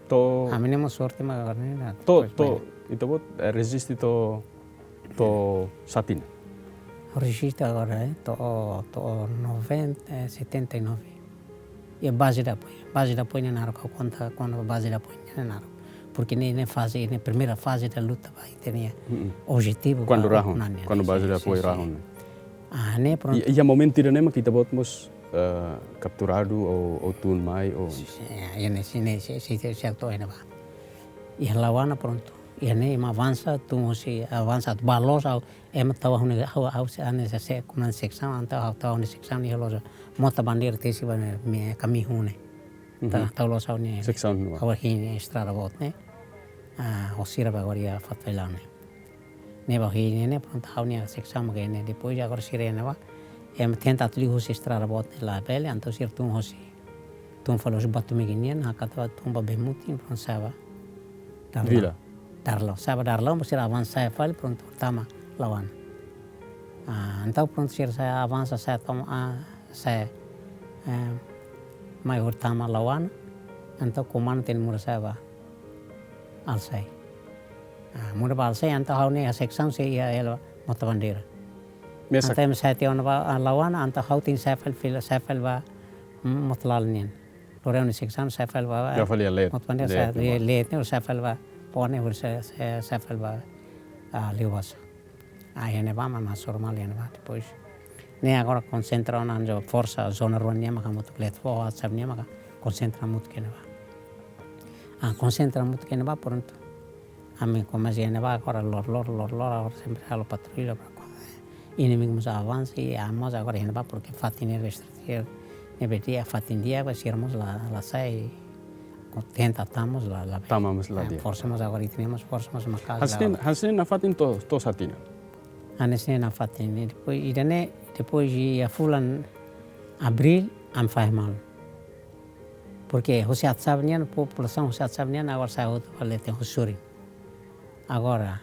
To'o ami-nia mós sorte mak agora ne'e, nah, to'o, depois to'o, bainhira ita-boot, eh, reziste to'o, to'o satin? Reziste agora, eh, to'o, to'o noventa, eh, setenta e nove. Iha baze de apoiu. Baze de apoiu ne'e naruk, ha'u konta, konta baze de apoiu ne'e naruk. Porque ne'e, ne'e faze, ne'e primeira fase da luta ba ita-nia, mm-mm, objetivu. Kuandu ba rahun, ne'e, kuandu, sin, baze de apoiu, sin, rahun. Ah, ne'e prontu. I, iha momentu ida-ne'e mak ita-boot mós eh, kapturadu ou, ou tun mai ou? Sin, sin, iha ne'e, sin, ne'e, sin, sin, sin, sin, atu iha ne'ebá. Iha Lauana prontu. Iha ne'e ema avansa, tun hosi avansa atu bá loos, ha'u, ema tau ha'u-nia, ha'u, ha'u sei, ha'u-nia sei, sei, komandante seksaun, entaun ha'u tau ha'u-nia seksaun iha loja Mota Bandeira tesi ba ne'e, mi, kami hune. Ta, Mhm. tau loos ha'u-nia, Seksaun ne'ebá. Ha'u hili estrada boot ne'e. Ah, hosi sira ba agora iha Fatuailau ne'e. Ne'ebá hili ne'e, prontu ha'u-nia seksaun mak ne'e. Depois agora sira ne'ebá. Ema tenta atu liu hosi estrada boot ne'e labele, entaun sira tun hosi. Tun fali hosi Batumigi nian, hakat ba tun ba Bemutin, prontu sa'e ba Darlau. Vila. Darlau, sa'e ba Darlau, sira avansa sa'e fali, prontu tama Lauana. Ah, entaun prontu sira sa'e avansa sa'e tama, ah, sa'e, eh, mai hodi tama Lauana, entaun komandante muda sa'e ba Alsai. Ah, muda ba Alsai, entaun ha'u-nia seksaun sei iha hela Mota Bandeira. Mesak. Entaun ema sa'e tiha ona ba, ah, Lauana, entaun ha'u tenke sa'e fali fila, sa'e fali ba, mm, Mota Lalu nian. Lori ha'u-nia seksaun sa'e fali ba, ah, Sa'e fali iha Leet. Mota Bandeira, Leet sa'e, ne'ebá. Leet, ne'e sa'e fali ba, pone, hodi sa'e, sa'e, sa'e fali ba, ah, Liubasa. Ah, iha ne'ebá, mak, mak suru malu iha ne'ebá, depois. Ne'e agora konsentra ona, jo forsa zona rua nian maka hamutuk, Letefoho, Atsabe nian maka konsentra hamutuk iha ne'ebá. Ah, konsentra hamutuk iha ne'ebá, prontu. Ami komesa iha ne'ebá, agora loroloron, loroloron, agora sempre halo patrulla, para ko-, inimigu mós avansa, i ami mós agora iha ne'ebá, porque fatin ne'e estratéjiku, ne'ebé di'ak, fatin di'ak, ba sira mós la, la sai, ko tenta tama mós la, la. Tama mós la, eh, di'ak. Forsa mós agora, ita-nia mós forsa mós maka'as la. Hanesan ne'e, hanesan ne'e nafatin to'o, to'o sá tinan? Hanesan ne'e nafatin ne'e, depois, ida-ne'e, depois iha fulan Abríl, ami fahe malu. Porque hosi Atsabe nian, populasaun hosi Atsabe nian, agora sa'e hotu ba leten hosi sorin. Agora,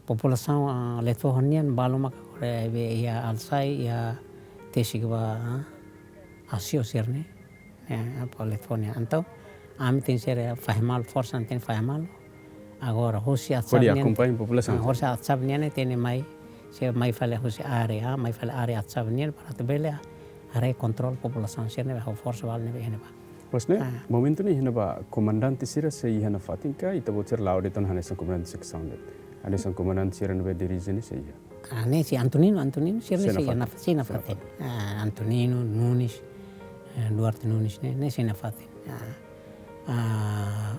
populasaun, ah, Letefoho nian, balu maka agora, eh, be iha Alsai, iha tesi ba, ah, Asio sira-ne'e. Eh, apa Letefoho nian. Entaun, ami tenke ser fahe malu, forsa tenke fahe malu. Agora, hosi Atsabe nian. Hodi akompaña populasaun. Ah, hosi Atsabe nian ne'e tenke mai, sei mai fali hosi área, ah, mai fali área Atsabe nian, para atu bele, ah, haree kontrola populasaun sira-ne'e, ha'u forsa balu ne'ebé iha ne'ebá. Pois ne'e, ah, momentu ne'e iha ne'ebá komandante sira sei iha nafatin ka, ita-boot sira la'o de'it ona hanesan komandante seksaun de'it. Hanesan komandante sira ne'ebé dirije ne'e sei iha. Ah, ne'e sei Antonino, Antonino, sira-ne'e sei iha naf-, sei nafatin. Sei nafatin. Ah, Antonino, Nunes, eh, Duarte Nunes, ne'e, ne'e sei nafatin. Ah, ah,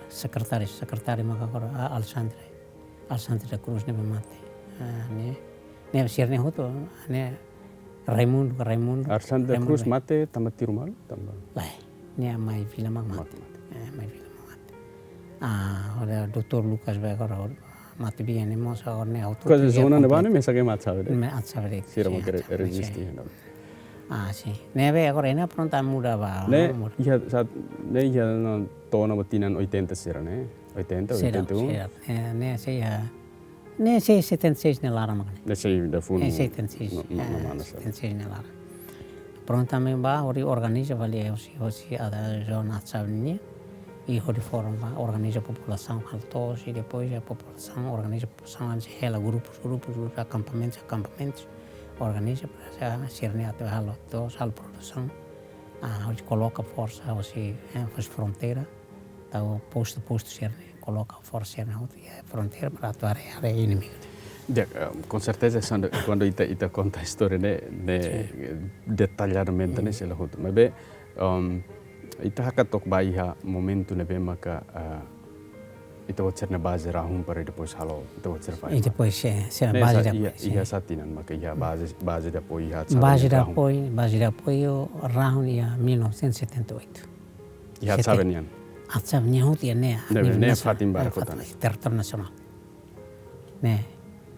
sekretáriu, sekretáriu maka agora, ah, Alexandre. Alexandre da Cruz ne'ebé mate. Ah, ne'e, ne'e sira-ne'e hotu, ne'e Raimundo, Raimundo. Alexandre da Cruz mate tanba tiru malu, tanba? Lae, ne'e mai vila mak mate. Mak mate. Eh, mai vila mak mate. Ah, agora doutór Lucas be agora, mate bian ne'e mós agora ne'e hotu. Kuaze zona ne'ebá ne'e mesak ema Atsabe de'it. Ema Atsabe de'it. Sira mak rejista, ne'e. Ah, sin. Ne'ebé agora ne'e prontu muda ba, ne'e, muda. Iha sá, ne'e iha ona to'o ona ba tinan oitenta sira-ne'e. Oitenta, oitenta e um. Sira, sira. Eh, ne'e sei iha, ne'e sei setenta e seis nia laran mak ne'e. Ne'e sei da funu. Eh, setenta e seis. No, no, eh, no, mana sa. Setenta e seis nia laran. Prontu ami bá hodi organiza fali hosi, hosi ada zona Atsabe nian. I hodi forma, organiza populasaun halo to'os, i depois a populasaun organiza populasaun, hela grupus, grupus, grupus, akampamentus, akampamentus, organiza para sira-ne'e atu halo to'os, halo produsaun, ah, hodi koloka forsa, hosi, eh, hosi fronteira, tau postu, postu sira-ne'e, koloka forsa sira-ne'e hotu iha fronteira para atu haree, haree inimigu. Di'ak, eh, com certeza, kuandu, kuandu ita, ita konta istória ne'e, ne'e, sin, eh, detalladamente, mm, ne'e sei la hotu. Maibé, Um, ita hakat took ba iha momentu ne'ebé maka, ah, ita-boot sira-nia baze rahun para depois halo, ita-boot sira fali. I depois, eh, sira ne'e baze sa-, de iha, apoiu, sin, iha sá tinan maka iha baze, baze de apoiu iha Atsabe nian rahun? Baze de apoiu, baze de apoiu rahun iha mil novecentos e setenta e oito. Iha Atsabe nian? Atsabe nian hotu iha ne'e, ne'ebé, nivel nasionál, fatin barak, eh, hotu fatin, ne'e, territóriu nasionál. Ne'e,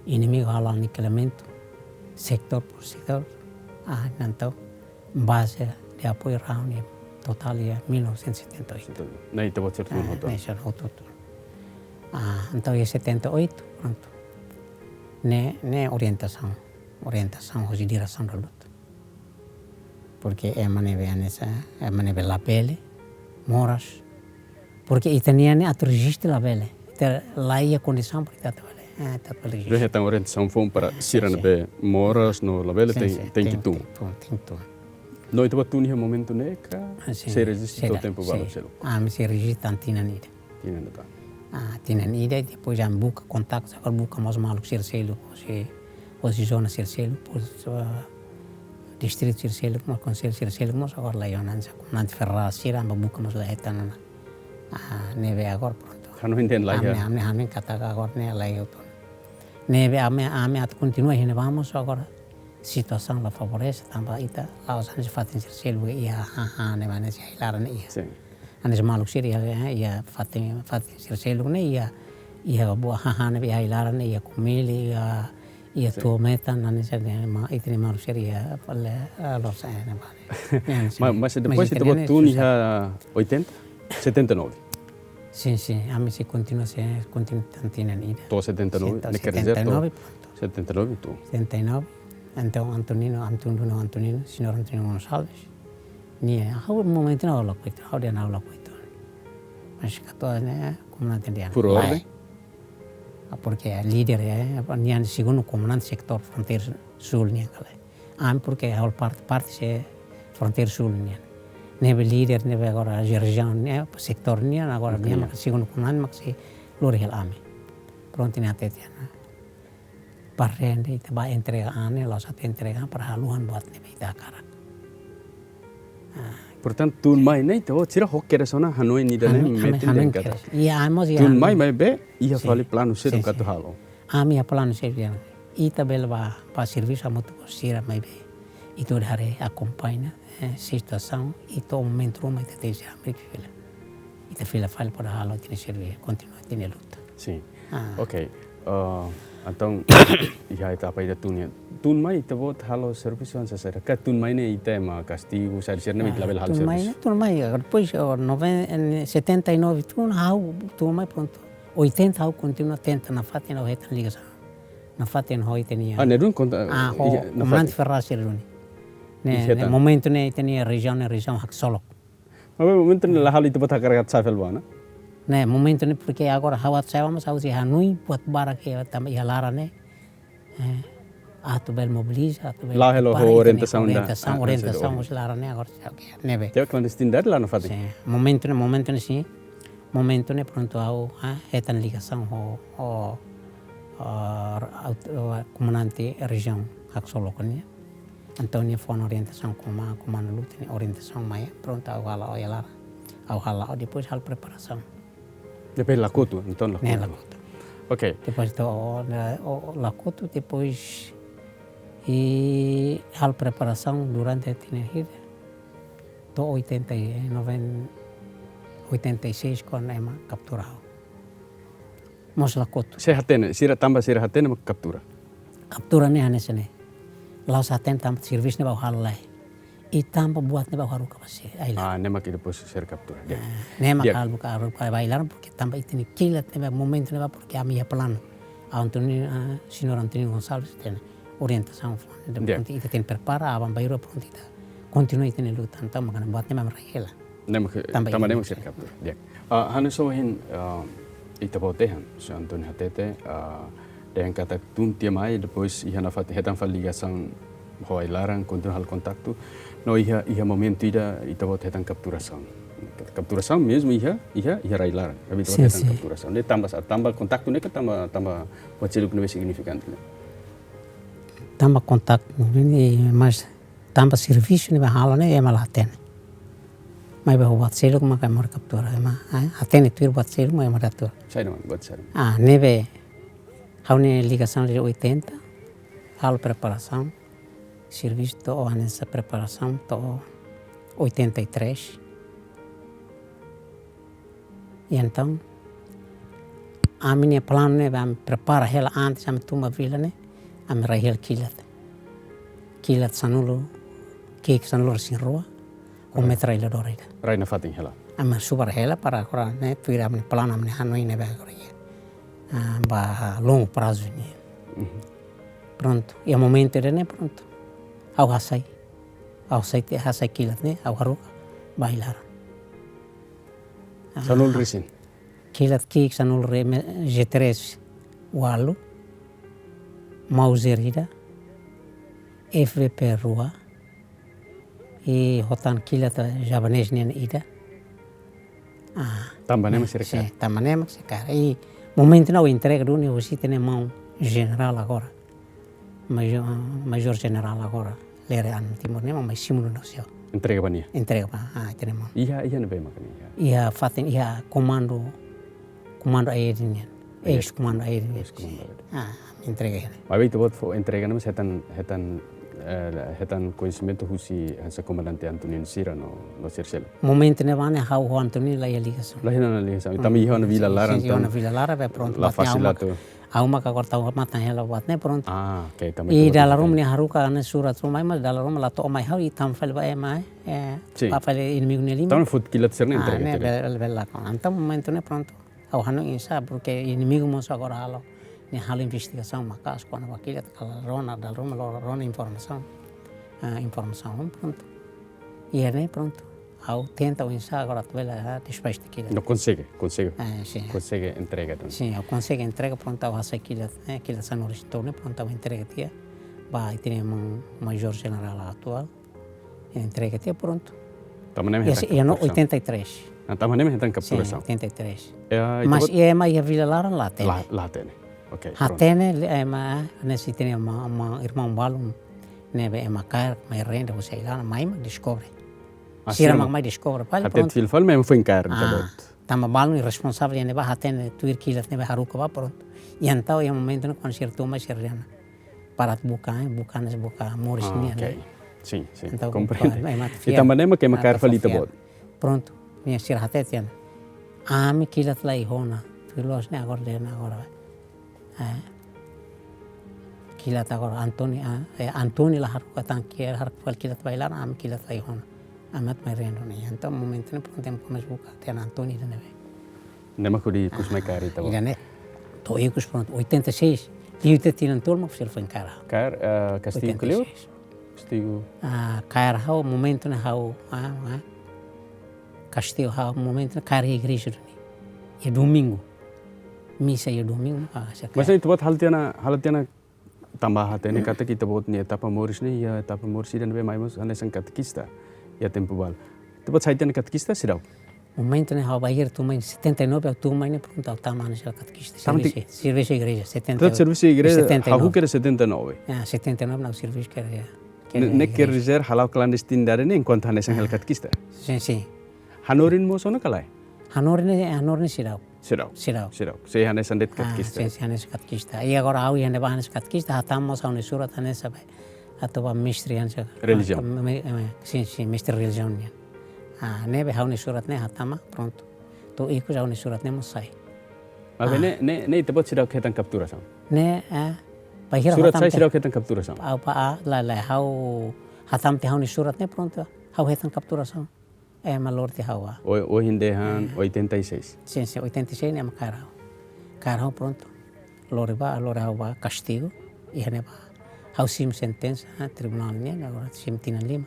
inimigu halo anikilanmentu, setór por setór, ah, entaun, baze de apoiu rahun ne'e totál iha mil novecentos e setenta e oito. Ne'e ita-boot sira tun hotu? Ah, ne'e sira hotu tun. Ah, entaun iha setenta e oito, prontu. Ne'e, ne'e orientasaun, orientasaun hosi diresaun da luta. Porque ema ne'ebé hanesan, ema ne'ebé labele moras. Porque ita-nian ne'e atu reziste labele. Ita la iha kondisaun para ita atu bele, eh, atu bele reziste. Hetan orientasaun foun para, ah, sira, sin, ne'ebé moras no labele, sin, ten, sin, tenke tun. Tenke tun, tenke tun. No ita-boot tun iha momentu ne'e ka, ah, sin, sei reziste, sin, to'o tempu, sin, balu seluk? Ah, ami sei reziste tan tinan ida. Tinan ida tan. Ah, tinan ida, depois ami buka kontaktu, agora buka mós maluk sira seluk, hosi, hosi zona sira seluk, depois, ah, distritu sira seluk mós, konsellu sira seluk mós, agora la iha ona, komandante federál sira, ema buka mós la hetan ona. Ah, ne'ebé agora prontu. Hanoin dehan la iha. Ami, ami, ami katak agora ne'e la iha hotu. Ne'ebé ami, ami atu kontinua iha ne'ebá mós agora situasaun la favorese, tanba ita la'ós hanesan fatin sira seluk iha, ha, ha, ne'ebá ne'e sei ai-laran ne'e iha. Sin. Hanesan maluk sira iha, iha fatin, fatin sira seluk ne'e iha, iha buat hahán ne'ebé iha ai-laran ne'e iha Komeli, iha, iha Sin. Tuo Metan, hanesan ne'e ma, ita-nia maluk sira iha, fali, ah, loos, eh, ne'ebá ne'e. Ne'e hanesan Ma-, ne'e. Mas depois Mas ita-nia buat ne'e tun susar. Iha oitenta? Setenta e nove? Sin, sin. Ami sei kontinua, sei kontinua tinan ida. To'o setenta e nove, Sin, to'o ne'e quer dizer, setenta e nove, to'o prontu. Setenta e nove, to'o. Setenta e nove. Entaun, Antonino, Antonino, Antonino, señór Antonino Gonçalves. Nia, ha'u momentu ne'e ha'u la kuita, ha'u dehan ha'u la kuita. Mas katuas ne'e, komandante dehan. Por Lae. Orden? Ah, porke líder, eh, nian segundu komandante setór fronteira sul nian ka lae. Ami porke ha'u parte, parte sei fronteira sul nian. Ne'ebé líder, ne'ebé agora rejiaun, ne'e, setór nian, agora Oke. Nia mak segundu komandante mak sei lori hela ami. Prontu nia hatete, ah. Para rende, ita bá entrega an ne'e, la'ós atu entrega para haluhan buat ne'ebé ita hakarak. Ah. Portantu, tun mai ne'e, ita-boot sira ho kedas ona hanoin ida ne'e Hanoin, hanoin, metin hanoin de'it kedas. Iha, ami mós iha Tun mai, ami. Maibé, iha Sin. Fali planu seluk Sin, atu sin. Halo. Ami iha planu seluk dehan. Ita bele bá, bá servisu hamutuk ho sira maibé. Ita haree akompaña, eh, situasaun, ita momentu ruma ita tenke ser Amérika fila. Ita fila fali para halo ita-nia servisu, kontinua ita-nia luta. Sin. Ah. Oke. Ah, entaun, iha etapa ida tun ne'e. Tun mai ita-boot halo servisu hanesan saida? Ka tun mai ne'e ita ema kastigu, saida sira ne'e Ah, ita labele halo tun mai servisu? Ne'e, tun mai, ah, depois, oh, noven-, eh, setenta e nove tun, ha'u tun mai prontu. Oitenta ha'u kontinua tenta nafatin ha'u hetan ligasaun. Nafatin ho ita-nia. Ah, ne'e duni konta, Ah, ho iha, nafatin. Komandante federál sira duni. Ne'e, Iha ne'e tan. Momentu ne'e ita-nia rejiaun ne'e rejiaun haksolok. Maibé momentu ne'e la halo ita-boot hakarak atu sa'e fali ba ona? Ne'e, momentu ne'e porke agora ha'u atu sa'e ba mós ha'u sei hanoin buat barak ke tanba iha laran ne'e. Eh, atu bele mobiliza, atu bele La halo prepara ho ita-nia orientasaun da. Orientasaun, Ah, orientasaun, ah, husi laran ne'e agora sei oke, ne'ebé. Tiha klandestinidade la nafatin? Sin, momentu ne'e, momentu ne'e sin. Momentu ne'e prontu ha'u, ah, hetan ligasaun ho, ho, ah, aut-, ah, komandante rejiaun haksolok nian. Entaun nia fó ona orientasaun koma, koma luta nia orientasaun mai, prontu ha'u hala'o iha laran. Ha'u hala'o depois halo preparasaun. Depois la kotu, entaun la Ne'e kotu. La kotu. Oke. Depois to'o, la, o, la kotu, depois halo preparasaun durante tinan hira. To'o oitenta e nove, oitenta e seis kuandu ema kaptura ha'u. Mós la kotu. Sira hatene, sira tanba sira hatene mak kaptura. Kaptura ne'e hanesan ne'e. La'ós hatene tanba servisu ne'ebé ha'u halo lae. I tanba buat ne'ebé ha'u haruka ba sira, ai-laran. Ah, ne'e mak depois sira kaptura. Di'ak. Ah, ne'e mak Di'ak. Ha'u buka, haruka ba ai-laran, porke tanba ita-nia kilat ne'ebé momentu ne'ebá, porke ami iha planu. Antonio, ah, señór Antonio Gonçalves hatene orientasaun, Di'ak. Prontu ita tenke prepara, aban-bainrua prontu ita kontinua ita-nia luta, entaun mak buat ne'e mak rai hela. Ne'e mak, Tanba tanba ne'e ita-nia mak sira kaptura. Di'ak. Ah, hanesan ohin, ah, ita-boot dehan, señór Antonio hatete, ah, dehan katak tun tiha mai, depois iha nafatin hetan fali ligasaun ho ai-laran, kontinua halo kontaktu. No iha, iha momentu ida ita-boot hetan kapturasaun. Kapturasaun mezmu iha, iha, iha rai-laran. Maibé ita-boot Sin, hetan sin. Kapturasaun. Ne'e tanba sá, tanba kontaktu ne'e ka tanba, tanba buat seluk ne'ebé signifikante ne'e? Tanba kontaktu ne'e, mas tanba servisu ne'ebé ha'u halo ne'e ema la hatene. Maibé buat seluk maka ema kaptura, ema, eh, hatene tuir buat seluk mak ema kaptura. Saida mak buat seluk? Ah, ne'ebé ha'u-nia ligasaun desde oitenta, halo preparasaun, servisu to'o hanesan preparasaun to'o oitenta e três. I entaun, ami-nia planu ne'ebé ami prepara hela antes ami tun ba vila ne'e, ami rai hela kilat. Kilat sanulu, ki'ik sanulu-resin-rua, ho metralhadora ida. Rai nafatin hela. Ami subar hela para agora ne'e, tuir ami-nia planu, ami-nia hanoin ne'ebé agora iha. Ah, ba longu prazu nian. Mhm. Prontu, iha momentu ida-ne'e prontu. Ha'u hasai. Ha'u hasai tiha, hasai kilat ne'e, ha'u haruka ba ai-laran. Ah. Sanulu-resin? Kilat ki'ik sanulu-re-, me-, G três ualu, Mauser ida, F V P rua, i ho tan kilat javanés nian ida. Ah, Tanba ne'e mak sira kaer. Sin, tanba ne'e mak sira kaer. I momentu ne'e ha'u entrega duni husi ita-nia maun jenerál agora. Majór, majór jenerál agora. Lere an Timor ne'e mak mai simu ona husi ha'u. Entrega ba nia. Entrega ba, ah, ita-nia maun. Iha, iha ne'ebé mak ne'e iha. Iha fatin, iha komandu, komandu A E D nian. Iya. Eis komandu A E D nian. Eis komandu A E D. Ah, entrega iha ne'e. Maibé ita-boot fó entrega ne'e, mas hetan, hetan, eh, hetan koñesimentu husi hanesan komandante Antonino sira no, no sira seluk. Momentu ne'ebá ne'e ha'u ho Antonino la iha ligasaun. La iha ona ligasaun. Tanba iha ona vila laran, sin, iha ona vila laran, be prontu, la fasil atu. Ha'u mak agora tau matan hela buat ne'e prontu. Ah, oke, tanba ita-boot dala ruma nia haruka ne'e surat ruma, mas dala ruma la to'o mai ha'u, i tama fali ba ema, eh, sin, ba fali inimigu nia liman. Tanba foti kilat sira-ne'e entrega ne'e tiha. Bele, bele lakon. Entaun momentu ne'e prontu. Ha'u hanoin oinsá, porque inimigu mós agora halo, nia halo investigasaun maka'as kona-ba kilat, kala rona, dala ruma la rona informasaun. Ah, informasaun, prontu. Iha ne'e prontu. Ha'u tenta oinsá agora atu bele, ah, despaxa kilat. No konsege, konsege. Ah, sin. Konsege entrega, entaun. Sin, ha'u konsege entrega, prontu, ha'u hasai kilat, eh, kilat sanulu-resin-tolu ne'e, prontu, ha'u entrega tiha ba ita-nia maun Majór Jenerál atuál. Entrega tiha, prontu. Tanba ne'e mak hetan kapturasaun. Iha no oitenta e três. Ah, tanba ne'e mak hetan kapturasaun. Sin, oitenta e três. Eh, mas ita-boot iha ema iha vila laran la hatene. La, la hatene. Oke, prontu. Hatene, le-, ema, ne'e sei hatene ema, ema, irmaun balun ne'ebé ema kaer, mai rende, husi ai-laran, mai mak deskobre. Ah, sira mak mai deskobre, fali, prontu. Hatete fila fali, ema foin kaer, ah, ita-boot. Tanba balun irresponsavel, ema ne'ebá hatene tuir kilat ne'ebé haruka ba, prontu. Entaun, iha momentu ne'e, kuandu sira tama, sira dehan para atu buka, eh, buka ne'e, buka moris nian, ah, oke, eh. Sin, sin. Entaun, komprende. Ema atu fiar. I tanba ne'e mak ema kaer fali ita-boot. Prontu, nia sira hatete tiha ona. Ami kilat la iha ona. Tuir loos ne'e agora dehan agora. Eh, kilat agora Antoni, ah, eh, Antoni la haruka tan kilat, haruka fali kilat ba ai-laran, ami kilat la iha ona. Ami atu mai rende ona. Entaun momentu ne'e prontu ema komesa buka, dehan Antoni ida-ne'ebé. Ne'e mak hodi ikus mai kaer ita-boot. Ah, ida-ne'e. To'o ikus prontu, oitenta e seis. Liu tiha tinan tolu mak sira foin kaer. Kaer, eh, kastigu kleur? Oitenta e seis. Kastigu. Ah, kaer ha'u momentu ne'e ha'u, ah, ah. Kastigu ha'u momentu ne'e kaer iha igreja duni. Iha domingu. Misa iha domingu, ah, sira kaer. Mas ita-boot halo tiha ona, halo tiha ona tanba hatene katak ita-boot nia etapa moris ne'e, iha etapa moris ida ne'ebé mai mós hanesan katekista. Iha tempu balu. Ita-boot sai tiha ona katekista, seidauk? Momentu ne'e ha'u bainhira tun mai setenta e nove, ha'u tun mai ne'e prontu ha'u tama hanesan katekista. Tama ti- servisu, servisu igreja, setenta e nove. Ita-boot servisu igreja, setenta e nove. Ha'u husi setenta e nove. Ah, setenta e nove ha'u servisu igreja. Ne-, ne'e quer dizer hala'o klandestinidade ne'e enkuantu hanesan hela katekista? Sin, sin. Hanorin mós ona ka lae? Hanorin ne'e, hanorin ne'e seidauk. Seidauk. Seidauk. Seidauk. Sei hanesan de'it katekista. Ah, sin, sin, hanesan katekista. I agora ha'u iha ne'ebá hanesan katekista, hatama mós ha'u-nia surat hanesan be. Atu ba mestre hanesan. Relijiaun. Ah, me-, me-, sin, sin, mestre relijiaun nian. Ah, ne'ebé ha'u-nia surat ne'e hatama, prontu. To'o ikus ha'u-nia surat ne'e mós sai. Maibé ne'e, ne'e, ne'e ita-boot seidauk hetan kapturasaun? Ne'e, eh, bainhira surat sai, seidauk hetan kapturasaun? Apa, ah, la, la, ha'u hatama tiha ha'u-nia surat ne'e prontu. Ha'u hetan kapturasaun. Ema lori tiha ha'u. Oi, ohin dehan oitenta e seis. Sin, sin, oitenta e seis ne'e ema kaer ha'u. Kaer ha'u prontu. Lori ba, lori ha'u ba kastigu. Iha ne'ebá. Ha'u simu sentensa, ah, tribunál nian, agora simu tinan lima.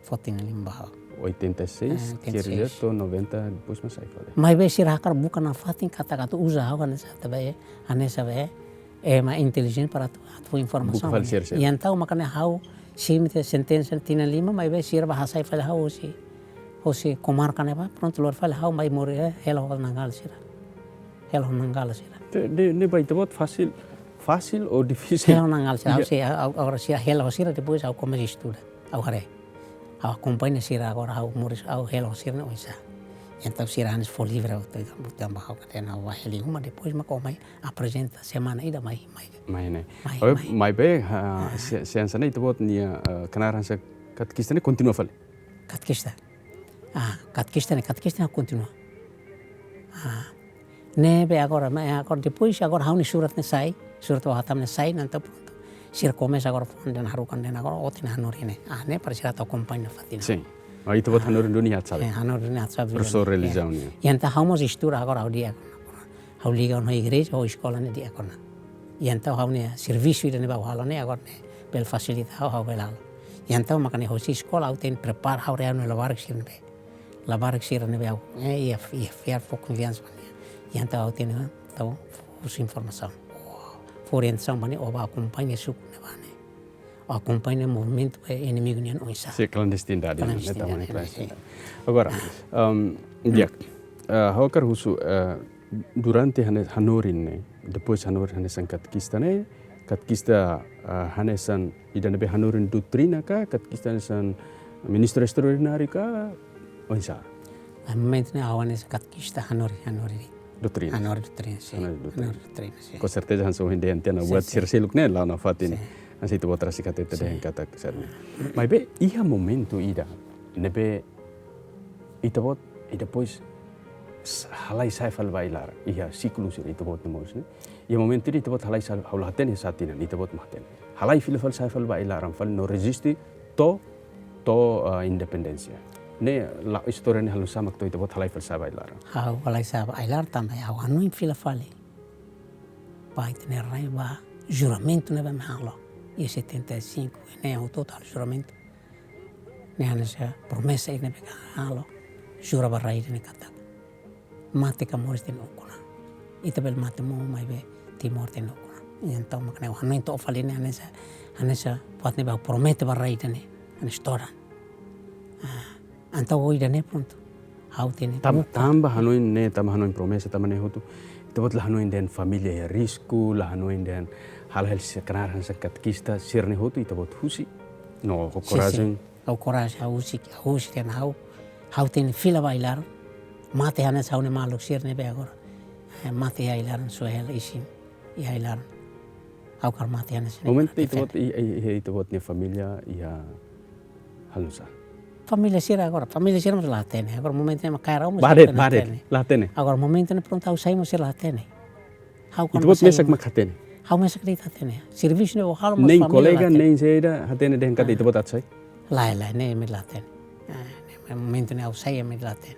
Fó tinan lima ba ha'u. Oitenta e seis, ah, oitenta e seis. Quer dizer, to'o noventa, depois mak sai fali. Maibé sira hakarak buka nafatin katak atu uza ha'u hanesan be, hanesan be, ema intelijente para atu, atu informasaun. Buka fali sira, sira. I entaun mak ne'e ha'u simu tiha sentensa tinan lima, maibé sira bá hasai fali ha'u husi, husi komarka ne'ebá, prontu lori fali ha'u mai moris, eh, hela ho nangala sira. Hela ho nangala sira. Ne'e, ne'e, ne'e ba ita-boot fasil, fasil ou difisil? Hela ho nangala sira, ha'u sei, ha'u, agora sira hela ho sira, depois ha'u komesa estuda. Ha'u haree. Ha'u akompaña sira agora, ha'u moris, ha'u hela ho sira ne'e oinsá. Entaun sira hanesan fó livre ha'u, entaun, entaun ba ha'u katak ha'u hela iha uma, depois mak ha'u mai aprezenta semana ida mai, mai. Mai ne'e. Mai, oke, mai. Maibé, ah, se, se hanesan ne'e ita-boot nia, eh, knaar hanesan katekista ne'e kontinua fali? Katekista. Ah, katekista ne'e, katekista ne'e kontinua. Ah, ne'ebé agora, ma-, agora depois, agora ha'u-nia surat ne'e sai, surat ha'u hatama ne'e sai, entaun prontu. Sira komesa agora fó dehan haruka dehan agora, ó tenke hanorin ne'e. Ah, ne'e para sira atu akompaña nafatin. Sin. Ah, ita-boot hanorin duni iha WhatsApp. Eh, hanorin duni iha WhatsApp. Profesór relijiaun nian. I entaun ha'u mós estuda agora ha'u di'ak ona. Ha'u liga ona ho igreja, ho eskola ne'e di'ak ona. I entaun ha'u-nia servisu ida ne'ebé ha'u halo ne'e agora ne'e bele fasilita ha'u, ha'u bele halo. I entaun mak ne'e husi eskola ha'u tenke prepara ha'u reuniaun labarik sira ne'ebé. Labarik sira ne'ebé ha'u, eh, iha, iha fiar fó konfiansa ba nia. I entaun ha'u tenke, entaun, husu informasaun. Fó orientasaun ba nia, ó bá akompaña suku ne'ebá ne'e. Ó akompaña movimentu, eh, inimigu nian oinsá. Sin, klandestinidade, ne'e? Klandestinidade, ne'e, klandestinidade. Agora, ehm, di'ak, eh, ha'u hakarak husu, eh, durante hane-, hanorin ne'e, depois hanorin hanesan katekista ne'e, Katekista, ah, hanesan ida ne'ebé hanorin doutrina ka, katekista hanesan ministru estraordináriu ka, oinsá? Ah, momentu ne'e ha'u hanesan katekista hanorin, hanorin. Doutrina. Hanorin doutrina, sin. Hanorin doutrina. Hanorin doutrina, sin. Ko serteza hanesan ohin dehan tiha ona, sin, buat, sin, sira seluk ne'e la'o nafatin. Sin. Hanesan ita-boot rasik hatete, sin, dehan katak sira-ne'e. Maibé iha momentu ida ne'ebé ita-boot, i depois s-, halai sa'e fali ba ai-laran, iha siklu sira ita-boot ne'e mós, ne'e. Iha momentu ida ita-boot halai sa'e, ha'u la hatene sá tinan, ita-boot mak hatene. Halai fila fali sa'e fali ba ai-laran fali no reziste to'o, to'o, ah, independénsia. Ne'e la, istória ne'e halo nu'usá mak to'o ita-boot halai fali sa'e ba ai-laran? Ha'u halai sa'e ba ai-laran tanba ha'u hanoin fila fali ba ita-nia rai ba juramentu ne'ebé ami halo. Iha setenta e cinco, ne'e hotu-hotu halo juramentu. Ne'e hanesan promesa ida ne'ebé ha'u halo, jura ba rai ida-ne'e katak mate ka moris tenke ukun an. Ita bele mate mós, maibé Timor tenke ukun an. Entaun mak ne'e ha'u hanoin to'o fali ne'e hanesan, hanesan buat ne'ebé ha'u promete ba rai ida-ne'e, hanesan todan. Ah, entaun ohin ida-ne'e prontu. Ha'u tenke tam-, buka. Tanba hanoin ne'e, tanba hanoin promesa, tanba ne'e hotu. Ita-boot la hanoin dehan família iha risku, la hanoin dehan hal-hal sira knaar hanesan katekista, sira-ne'e hotu ita-boot husik. No, ho, sin, sin, korajen. Ha'u korajen, ha'u husik, ha'u husik dehan ha'u, ha'u tenke fila ba ai-laran. Mate hanesan ha'u-nia maluk sira ne'ebé agora. Eh, mate iha ai-laran, sua hela isin iha ai-laran. Ha'u hakarak mate hanesan ne'e. Momentu ita-boot, i, i, i, ita-boot nia família iha halo nu'usá? Família sira agora, família sira mós la hatene. Agora momentu ne'e mak kaer ha'u mós la hatene. Barak, barak, la hatene. Agora momentu ne'e prontu ha'u sai mós sira la hatene. Ha'u kan. Ita-boot mesak mak hatene? Ha'u mesak de'it hatene. Servisu ne'e ha'u halo mós família la hatene. Nein kolega, nein saida hatene dehan katak, ah, ita-boot atu sai? Lae, lae, nein imi la hatene. Ah, ne'e momentu ne'e ha'u sai imi la hatene.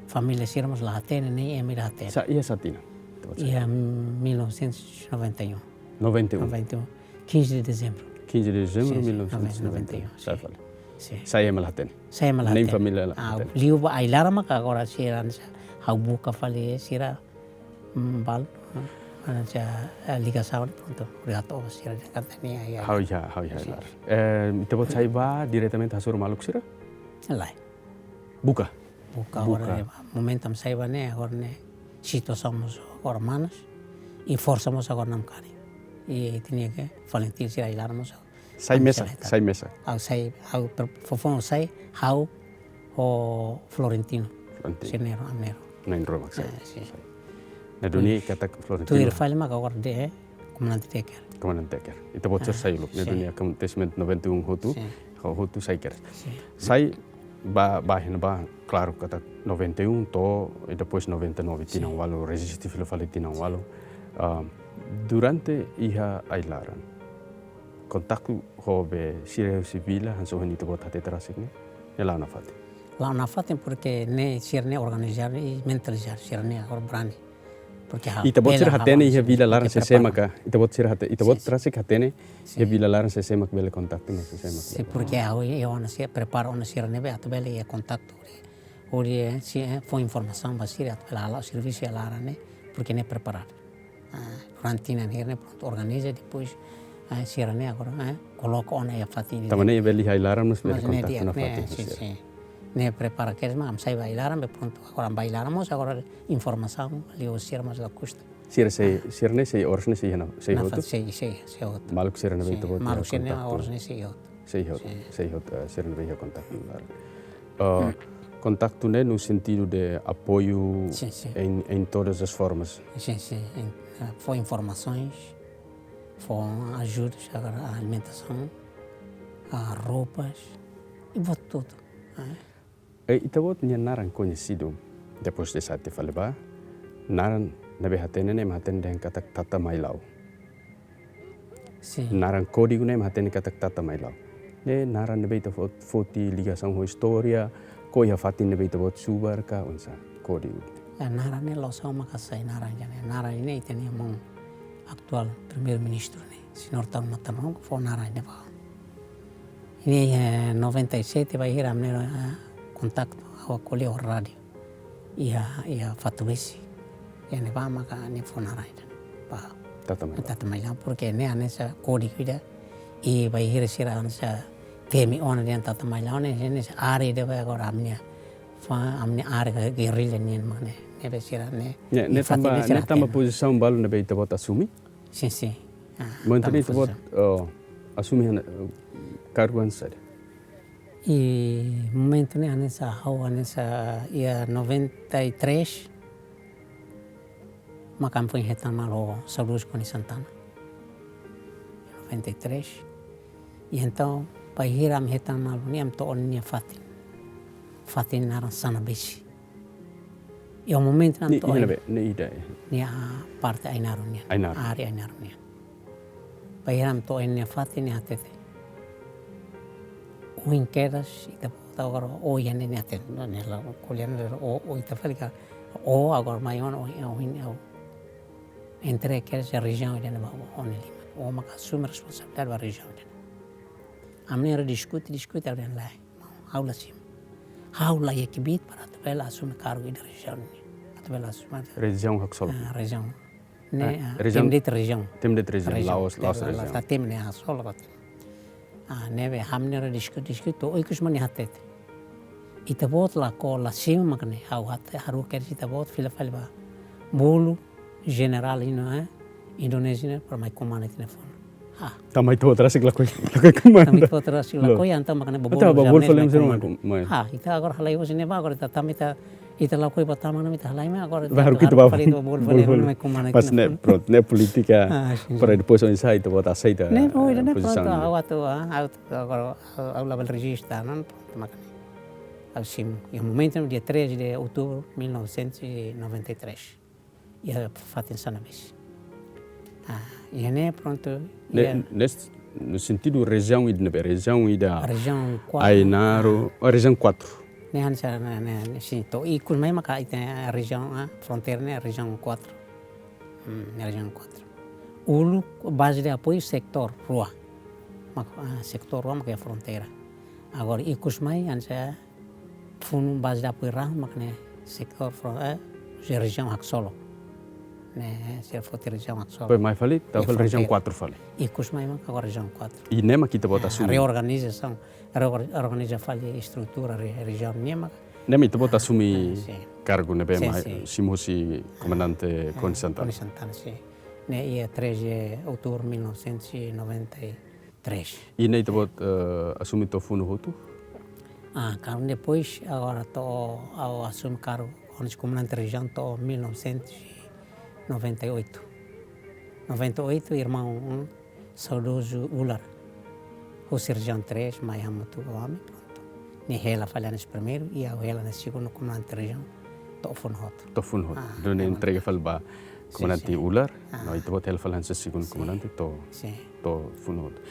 Família sira mós la hatene, nein imi la hatene. Sá, iha sá tinan? Ita-boot sai? Iha mil novecentos e noventa e um. Noventa e um. Noventa e um. Quinze de dezembro. Quinze de dezembro, sin, sin, mil novecentos e noventa e um, noventa e um, sin. Sai fali? Sin. Sai imi la hatene? Sai imi la hatene. Nein família la hatene? Ah, liu ba ai-laran mak agora sira hanesan ha'u buka fali sira, mm, balu, mm, hanesan, eh, ligasaun, prontu. Obrigadu ba sira dehan katak ne'e, ya, ya. Ha'u iha, ha'u iha, sin, ai-laran. Eh, ita-boot sai ba diretamente hasoru maluk sira? Lae. Buka? Buka, buka. Agora ne'e, momentu ami sai ba ne'e, agora ne'e situasaun mós agora manas, i forsa mós agora namkari. I ita-nia ke Florentino sira ai-laran mós. Sai mesak, sai mesak. Ha'u sai, ha'u per-, foufoun sai, ha'u ho Florentino. Florentino. Sira na'in-rua, ami na'in-rua. Na'in-rua mak sai. Eh, sin. Sai. Ne'e duni katak Florentino. Tuir fali mak agora dehan, eh, Komandante Decker. Komandante Decker. Ita-boot sira, ah, sai uluk. Ne'e, sin, duni akontesimentu noventa e um hotu. Sin. Ho hotu sai kedas. Sin. Sai ba, ba iha ne'ebá, klaru katak noventa e um to'o, i depois noventa e nove, sin, tinan ualu, reziste fila fali tinan ualu. Ah, durante iha ai-laran, kontaktu ho be sira husi vila, hanesan ohin ita-boot hatete rasik ne'e, ne'e la'o nafatin? La'o nafatin, porque ne'e sira-ne'e organizadu i mentalizadu, sira-ne'e agora brani. Porque ha'u, ita-boot sira hatene iha vila laran sé-sé maka, ita-boot sira hate-, ita-boot, sin, rasik hatene, sin, iha vila laran sé-sé mak bele kontaktu no sé-sé mak, sin, bele. Porque ha'u iha ona sira, prepara ona sira ne'ebé atu bele iha kontaktu. Hodi, eh, si, eh, fó informasaun ba sira atu bele hala'o servisu iha laran ne'e, porque ne'e preparadu. Ah, durante tinan hirak ne'e prontu organiza, depois, ah, sira-ne'e agora, eh, koloka ona iha fatin. Tanba ne'e bele iha ai-laran mós bele kontaktu nafatin, sin, sira. Sin. Ne'e prepara kedas mak ami sai ba ai-laran, be prontu agora ba ai-laran mós agora informasaun liu sira mós la kusta. Sira sei, ah, sira-ne'e sei, oras ne'e sei iha ona, sei iha ona? Nafatin, sei, sei, sei iha ona. Maluk sira ne'ebé, sin, ita-boot, maluk sira-ne'e kontaktu. Oras ne'e sei iha ona. Sei iha ona, sin, sei iha ona, eh, sira ne'ebé iha kontaktu. Ah, kontaktu ne'e no sentido de apoio, sin, sin, em, em todas as formas. Sin, sin, em, ah, fó informasaun, fó ajudas, agora alimentasaun, ah, roupas, i buat hotu. Ah. Eh, ita-boot nia naran koñesidu, depois de sa'e tiha fali ba, naran ne'ebé hatene ne'e ema hatene dehan katak Tata Mailau. Sin. Naran kódigu ne'e ema hatene katak Tata Mailau. Ne'e naran ne'ebé ita fo-, foti ligasaun ho istória, ka iha fatin ne'ebé ita-boot subar ka oinsá, kódigu? Ya, naran ne'e loos ha'u maka sai naran ida-ne'e. Naran ne'e ita-nia maun atuál primeiru-ministru ne'e, señór Taur Matan Ruak, fó naran ne'e ba ha'u. Ne'e, eh, noventa e sete bainhira ami-nia, eh, kontaktu, ha'u ko'alia ho rádiu iha, iha Fatubesi. Iha ne'ebá maka nia fó naran ida-ne'e ba ha'u. Tata Mailau. Tata Mailau, porque ne'e hanesan kódigu ida. I bainhira sira hanesan temi ona dehan Tata Mailau ne'e, ne'e, ne'e área ida be agora ami-nia, fa-, ami-nia área gerrilla nian mak ne'e, ne'ebé sira ne'e. Ya, ne'e tanba, ne'e tanba pozisaun balu ne'ebé ita-boot asume? Sin, sin. Momentu ne'e ita-boot, oh, asume hanesan, eh, kargu hanesan saida? I momentu ne'e hanesan, ha'u hanesan iha noventa e três, maka ami foin hetan malu ho saudozu Konis Santana. Noventa e três. I entaun, bainhira ami hetan malu ne'e, ami to'o nia fatin. Fatin naran Sanabesi. Iha momentu ne'e ami to'o, ne'e iha ne'ebé, ne'e ida, eh? Ne'e iha parte Ainaro nian. Ainaro. Área Ainaro nian. Bainhira ami to'o nia fatin, nia hatete: Ohin kedas ita-boot agora, o, iha ne'e, nia hatete, no, ne'e la, ko'alia ne'e, o, o, ita fali ka, o, agora mai ona, o, o, o, o. Entrega kedas rejiaun ida-ne'e ba o, o-nia liman. O maka asume responsabilidade ba rejiaun ida-ne'e. Ami na'in-rua diskute, diskute, ha'u dehan lae. Ha'u la simu. Ha'u la iha kbiit para atu bele asume kargu ida rejiaun ne'e. Atu bele asume. Rejiaun Haksolok. Ah, rejiaun. Ne'e, ah, rejiaun. Tim det rejiaun. Tim det rejiaun. Rejiaun. La'ós, la'ós rejiaun. La'ós tim ne'e, Haksolok tim. Ah, ne'ebé ami na'in-rua diskute, diskute, to'o ikus mai nia hatete: Ita-boot lakohi la simu mak ne'e, ha'u hatete, haruka kedas ita-boot fila fali ba bolu jenerál ida, eh, Indonézia ne'e, para mai komanda ita-nia funu. Ah. Tanba ita-boot rasik lakohi, lakohi komanda. Tanba ita-boot rasik lakohi, entaun mak ne'e ba bolu fali, mai komanda. Ah, ita agora halai husi ne'ebá, agora ita tanba ita, ita lakohi ba tama ne'e, ita halai mai, agora ita haruka ita ba bolu fali, ita ba bolu fali, bolu fali, mai komanda ita-nia funu. Pas ne'e, pronto, ne'e polítika. Ah, sin, sin. Para depois oinsá ita-boot aseita, ne'e, oh, eh, ne'e, pozisaun, pronto, ne'e. Ha'u atu, ah, ha'u atu agora, ha'u, ha'u labele rejista, no, pronto, mak ne'e. Ha'u simu. Iha momentu ne'e, dia treze de outubro mil novecentos e noventa e três. Iha fatin Sanabesi. Ah, iha ne'e, pronto, ne'e, iha ne'e, no sentidu rejiaun ida ne'ebé, rejiaun ida. Rejiaun kuatru. Ainaro, ah, oh, rejiaun kuatru. Ne'e hanesan, ne'e, ne'e, ne'e, sin, to'o ikus mai maka ita rejiaun, ah, fronteira ne'e rejiaun kuatru. Hmm, ne'e rejiaun kuatru. Uluk baze de apoiu setór rua. Mak, ah, setór rua mak iha fronteira. Agora ikus mai hanesan funu baze de apoiu rahun mak ne'e setór fro-, eh, husi rejiaun Haksolok. Ne'e, sira foti rejiaun Haksolok. Depois mai fali, tau fali rejiaun kuatru fali. Ikus mai mak agora rejiaun kuatru. I ne'e mak ita-boot asume. Reorganizasaun, reor-, organiza fali estrutura re-, rejiaun ne'e mak. Ne'e mak ita-boot asume, ah, sin, kargu ne'ebé, sin, mai, sin, simu husi komandante, ah, Konis Santana. Konis Santana, sin. Ne'e iha treze de outubro mil novecentos e noventa e três. I ne'e ita-boot, eh, asume to'o funu hotu? Ah, kargu ne'e depois, agora to'o, ha'u asume kargu, ho nia komandante rejiaun to'o mil novecentos e noventa e oito. Noventa e oito, irmaun, hum, saudozu Ular, husi rejiaun três, mai hamutuk ho ami, pronto. Nia hela fali hanesan primeiru, i ha'u hela hanesan segundu komandante rejiaun, to'o funu hotu. To'o funu hotu. Ah, duni, irmaun, entrega fali ba, sin, komandante, sin, Ular, ah, no ita-boot hela fali hanesan segundu, sin, komandante, to'o, sin, to'o funu hotu.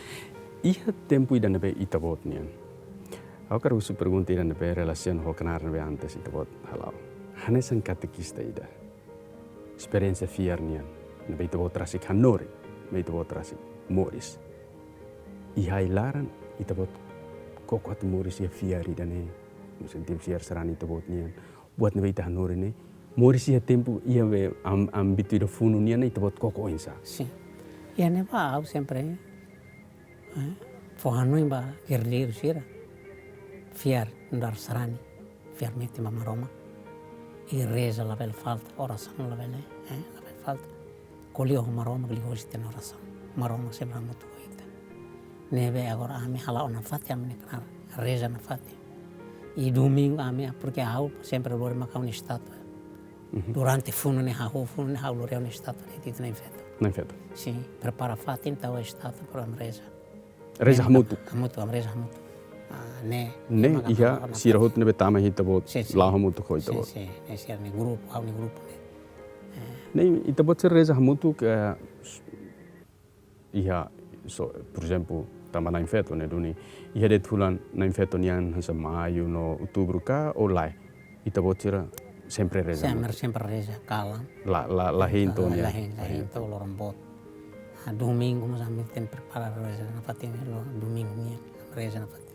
Iha tempu ida ne'ebé ita-boot nian. Ha'u hakarak husu pergunta ida ne'ebé relasiona ho knaar ne'ebé antes ita-boot hala'o. Hanesan katekista ida, esperiénsia fiar nian ne'ebé ita-boot rasik hanorin, ne'ebé ita-boot rasik moris. Iha ai-laran, ita-boot koko atu moris iha fiar ida-ne'e, no sentidu fiar sarani ita-boot nian. Buat ne'ebé ita hanorin ne'e, moris iha tempu, iha be am-, ámbitu ida funu nian ne'e, ita-boot koko oinsá? Sin. Iha ne'ebá ha'u sempre, eh, fó hanoin ba gerrilleiru sira. Fiar nu'udar sarani. Fiar metin ba Maromak. I reza labele falta, orasaun labele, eh, labele falta. Ko'alia ho Maromak liuhusi ita-nia orasaun. Maromak sempre hamutuk ho ita. Ne'ebé agora ami hala'o nafatin, ami-nia knaar reza nafatin. I domingu ami, ah, porke ha'u sempre lori maka ha'u-nia estátua. Mhm. Durante funu ne'e ha'u, funu ne'e ha'u lori ha'u-nia estátua de'it iha Na'in Feto. Na'in Feto. Sin, prepara fatin, tau estátua para ami reza. Reza hamutuk. Hamutuk, ami reza hamutuk. Ah, ne'e, ne'e mak iha, mak sira hotu ne'ebé tama iha ita-boot, sin, sin, la'o hamutuk ho ita-boot. Sin, sin, ne'e sira-nia grupu, ha'u-nia grupu ne'e. Eh. Ne'e ita-boot sira reza hamutuk, eh, s-, iha, so, por ezemplu, tanba Na'in Feto ne'e duni, iha de'it fulan Na'in Feto nian hanesan maiu no outubru ka, ou lae? Ita-boot sira sempre reza, sempre, hamutuk, sempre reza kalan. La, la, la hein to'o, la, nian, la hein, la hein, la hein to'o, to'o loron boot. Ah, domingu mós ami tenke prepara reza nafatin, lo, domingu nian, reza nafatin.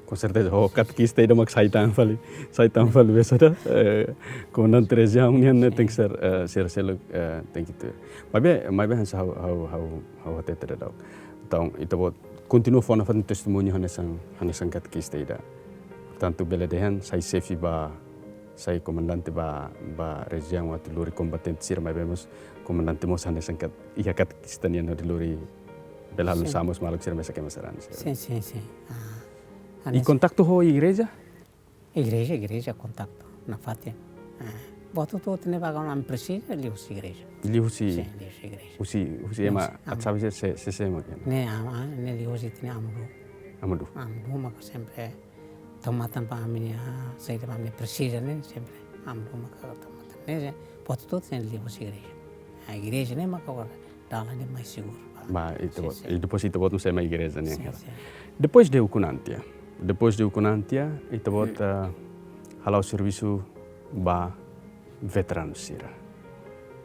Com certeza, ho katekista ida mak sai tan fali, sai tan fali, besada, eh, komandante rejiaun nian ne'e, sin, tenke ser, eh, ser seluk, eh, tenke tuir. Maibé, maibé hanesan ha'u, ha'u, ha'u, ha'u hatete daudaun. Entaun, ita-boot kontinua fó nafatin testemuñu hanesan, hanesan katekista ida. Portantu, bele dehan, sai xefe ba, sai komandante ba, ba rejiaun atu lori kombatente sira, maibé mós komandante mós hanesan kat-, iha katekista nian hodi lori Bele halo, sin, nu'usá mós maluk sira mesak ema sarani sira. Sin, sin, sin. Ah. I hanesan kontaktu ho igreja? Igreja, igreja kontaktu nafatin. Ah. Buat hotu-hotu ne'ebé agora ami presiza, liuhusi igreja. Liuhusi? Sin, liuhusi igreja. Husi, husi ema, sin, amu, atividade se, se, se ema ke? Ne'e, ama, ne'e liuhusi ita-nia amu dua. Amu dua. Amu dua maka sempre tau matan ba ami-nia, ah, saida mak ami presiza ne'e, sempre amu dua maka tau matan. Ne'e, buat hotu-hotu ne'e liuhusi igreja. Ah, igreja ne'e maka agora dalan ne'e mais seguru. Ba, ita-boot, sin, sin. I depois ita-boot mós ema igreja nian, sin, hela, sin. Depois de ukun-an tiha. Depois de ukun-an tiha, ita-boot, hmm, ah, hala'o servisu ba veteranu sira.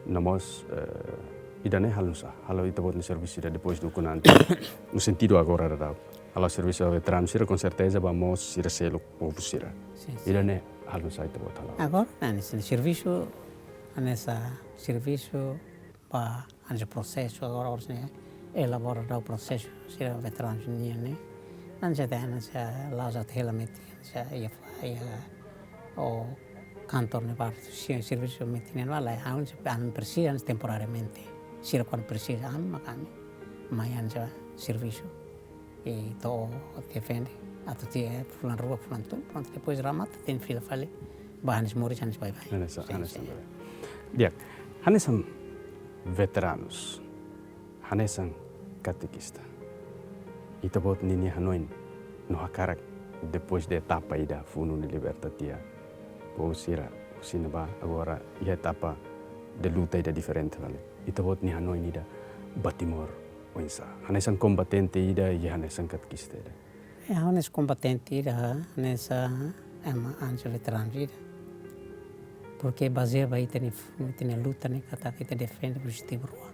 No mós, eh, ida-ne'e halo nu'usá, halo ita-boot nia servisu ida depois de ukun-an tiha. No sentidu agora daudaun. Hala'o servisu ba veteranu sira, com certeza, ba mós sira seluk, povu sira. Sin, sin. Ida-ne'e halo nu'usá ita-boot hala'o? Agora, hanesan servisu, hanesan servisu ba hanesan prosesu agora, oras ne'e elabora daudaun prosesu sira veteranu nian ne'e. Hanesan ita, hanesan la'ós atu hela metin, hanesan iha, iha, o kantor ne'ebá, si, servisu metin ne'e, ba lae, ami, ami presiza temporariamente. Sira kuandu presiza ami, maka ami mai hanesan servisu. I to'o defende, atu tiha fulan rua, fulan tolu, prontu, depois remata, tenke fila fali ba hanesan moris, hanesan baibain. Hanesan, sin, hanesan, sin, baibain. Di'ak, hanesan veteranus, hanesan katekista, ita-boot ninia hanoin no hakarak depois de etapa ida funu ne'e liberta tiha, povu sira husi ne'ebá agora iha etapa de luta ida diferente fali. Ita-boot nia hanoin ida ba Timor oinsá? Hanesan kombatente ida i hanesan katekista ida. Eh, hanesan kombatente ida, hanesan ema hanesan veteranu ida. Porque bazeia ba ita-nia, ita-nia luta ne'e katak ita defende objetivu rua.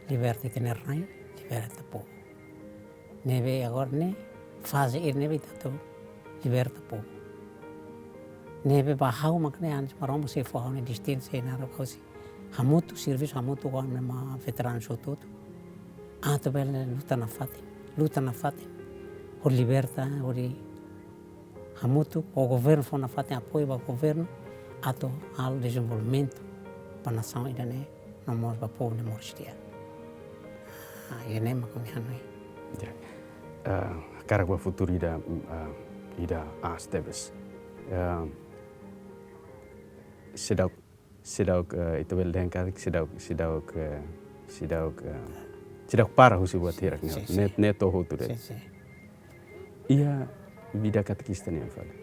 Liberta ita-nia rain, liberta povu. Ne'ebé agora ne'e faze ida ne'ebé ita atu liberta povu. Ne'ebé ba ha'u mak ne'e hanesan Maromak sei fó ha'u-nia destinu, sei naruk ha'u sei hamutuk, servisu hamutuk ho ema veteranu hotu-hotu. Atu bele luta nafatin, luta nafatin. Hodi liberta, hodi hamutuk ho governu, fó nafatin apoiu ba governu atu halo dezenvolvimentu ba nasaun ida-ne'e, no mós ba povu nia moris di'ak. Ah, ida-ne'e mak ha'u-nia hanoin. Ya. Eh, hakarak ba futuru ida, mm, eh, ida aas tebes. Eh, seidauk, seidauk, eh, ita bele dehan katak seidauk, seidauk, eh, seidauk, eh, seidauk para husi buat hirak ne'e. Sin, sin. Ne'e, ne'e to'o hotu de'it. Sin, sin. Iha vida katekista nian fali?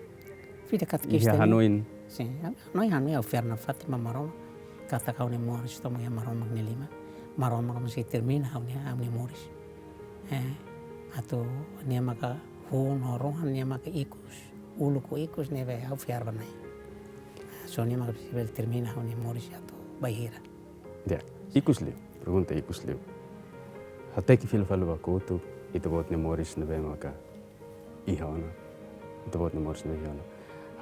Vida katekista nian. Iha hanoin? Sin, hanoin, hanoin ha'u fiar nafatin ba Maromak. Katak ha'u-nia moris tomak iha Maromak nia liman. Maromak mós sei termina ha'u-nia, ha'u-nia moris. Eh, atu nia maka hun ho rohan, nia maka ikus, uluk ho ikus ne'ebé ha'u fiar ba Na'i. Só nia maka bele termina ha'u-nia moris atu bainhira. Ya, ikus liu, pergunta ikus liu. Hateke fila fali ba kotuk, ita-boot nia moris ne'ebé maka iha ona. Ita-boot nia moris ne'ebé iha ona.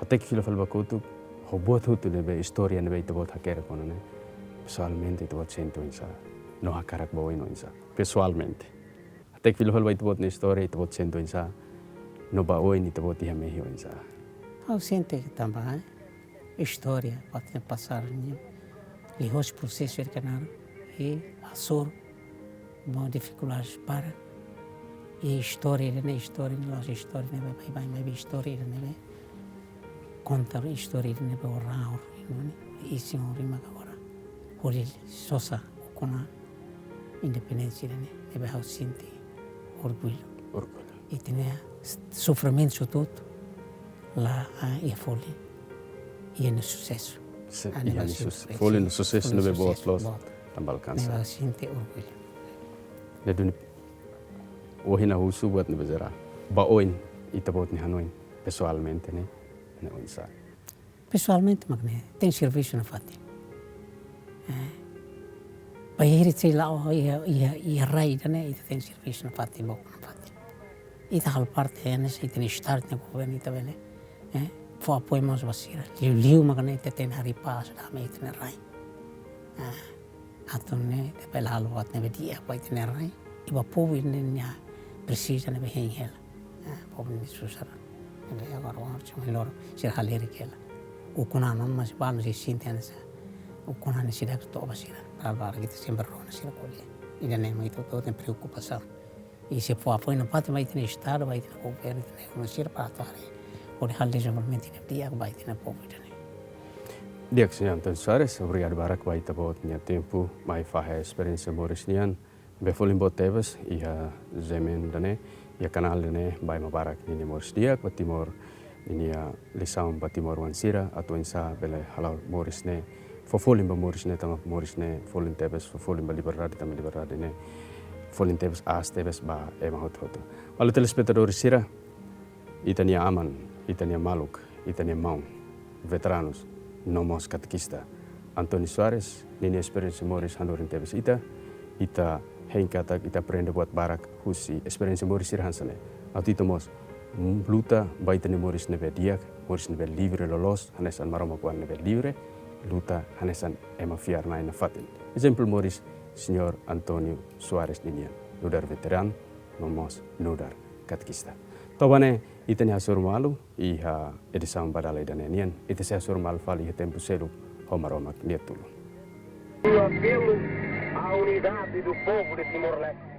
Hateke fila fali ba kotuk, ho buat hotu ne'ebé, istória ne'ebé ita-boot hakerek ona ne'e. Pesoalmente ita-boot sente oinsá? No hakarak ba oin oinsá? Pesoalmente. Hateke fila fali ba ita-boot nia istória, ita-boot sente oinsá? No ba oin ita-boot iha mehi oinsá? Ha'u sente tanba, eh, istória, buat ne'ebé pasadu nian, liuhosi prosesu ida-ne'e, i hasoru, no difikuldades para, i istória ida-ne'e, istória ne'e, la'ós istória ne'ebé baibain, maibé istória ida-ne'ebé konta istória ida-ne'ebé ohin, ohin, no, i isin ohin maka agora hodi sosa ukun-an independénsia ida-ne'e, ne'ebé ha'u sente orgullu. Orgullu. Ita-nia sofrimentu hotu-hotu la, ah, iha folin, iha nia susesu. Se-, ah, iha nia sus-, susesu. Folin nia susesu, folin ne'ebé susesu, boot loos, boot. Tanba alkansa. Ne'ebé ha'u sente orgullu. Ne'e duni, ohin ha'u husu buat ne'ebé jerál. Ba oin, ita-boot nia hanoin, pesoalmente ne'e, ne'e oinsá? Pesoalmente mak ne'e, tenke servisu nafatin. Eh, bainhira ita sei la'o iha, iha, iha rai ida-ne'e, ita tenke servisu nafatin, book nafatin. Ita halo parte, eh, hanesan ita-nia estadu, ita-nia governu, ita bele, eh, fó apoiu mós ba sira. Liuliu mak ne'e ita tenke harii pás, dame ita-nia rai. Eh, atu nune'e ita bele halo buat ne'ebé di'ak ba ita-nia rai, i ba povu ne'ebé nia presiza, ne'ebé hein hela. Ah, povu nia susar. Ne'ebé agora orsida mai loron sira halerik hela. Ukun-an ona mós balu sei sente hanesan ukun-an ne'e seidauk to'o ba sira. Balu barak ita sempre rona sira ko'alia. Ida-ne'e mak ita hotu-hotu nia preokupasaun. I sei fó apoiu nafatin ba ita-nia estadu, ba ita-nia governu, ita-nia governu sira para atu haree hodi halo dezenvolvimentu ne'ebé di'ak ba ita-nia povu ida-ne'e. Di'ak, señór António Soares, obrigadu barak ba ita-boot nia tempu mai fahe esperiénsia moris nian. Ne'ebé folin boot tebes iha G M N ida-ne'e, iha kanál ida-ne'e ba ema barak ninia moris di'ak, ba Timor ninia lisaun ba timoroan sira, atu oinsá bele hala'o moris ne'e fó folin ba moris ne'e, tanba moris ne'e folin tebes, fó folin ba liberdade, tanba liberdade ne'e folin tebes, aas tebes ba ema hotu-hotu. Alin telespetadór sira, ita-nia aman, ita-nia maluk, ita-nia maun, veteranus, no mós katekista António Soares, ninia esperiénsia moris hanorin tebes ita, ita hein katak ita aprende buat barak husi esperiénsia moris sira hanesan ne'e. Atu ita mós, mm, luta ba ita-nia moris ne'ebé di'ak, moris ne'ebé livre loloos, hanesan Maromak oan ne'ebé livre, luta hanesan ema fiar-na'in nafatin. Ezemplu moris señór António Soares ninian, nu'udar veteranu, no mós nu'udar katekista. To'o ba ne'e, ita-nia hasoru malu iha edisaun ba dala ida-ne'e nian, ita sei hasoru malu fali iha tempu seluk ho Maromak nia tulun. O apelo à unidade do povo de Timor-Leste.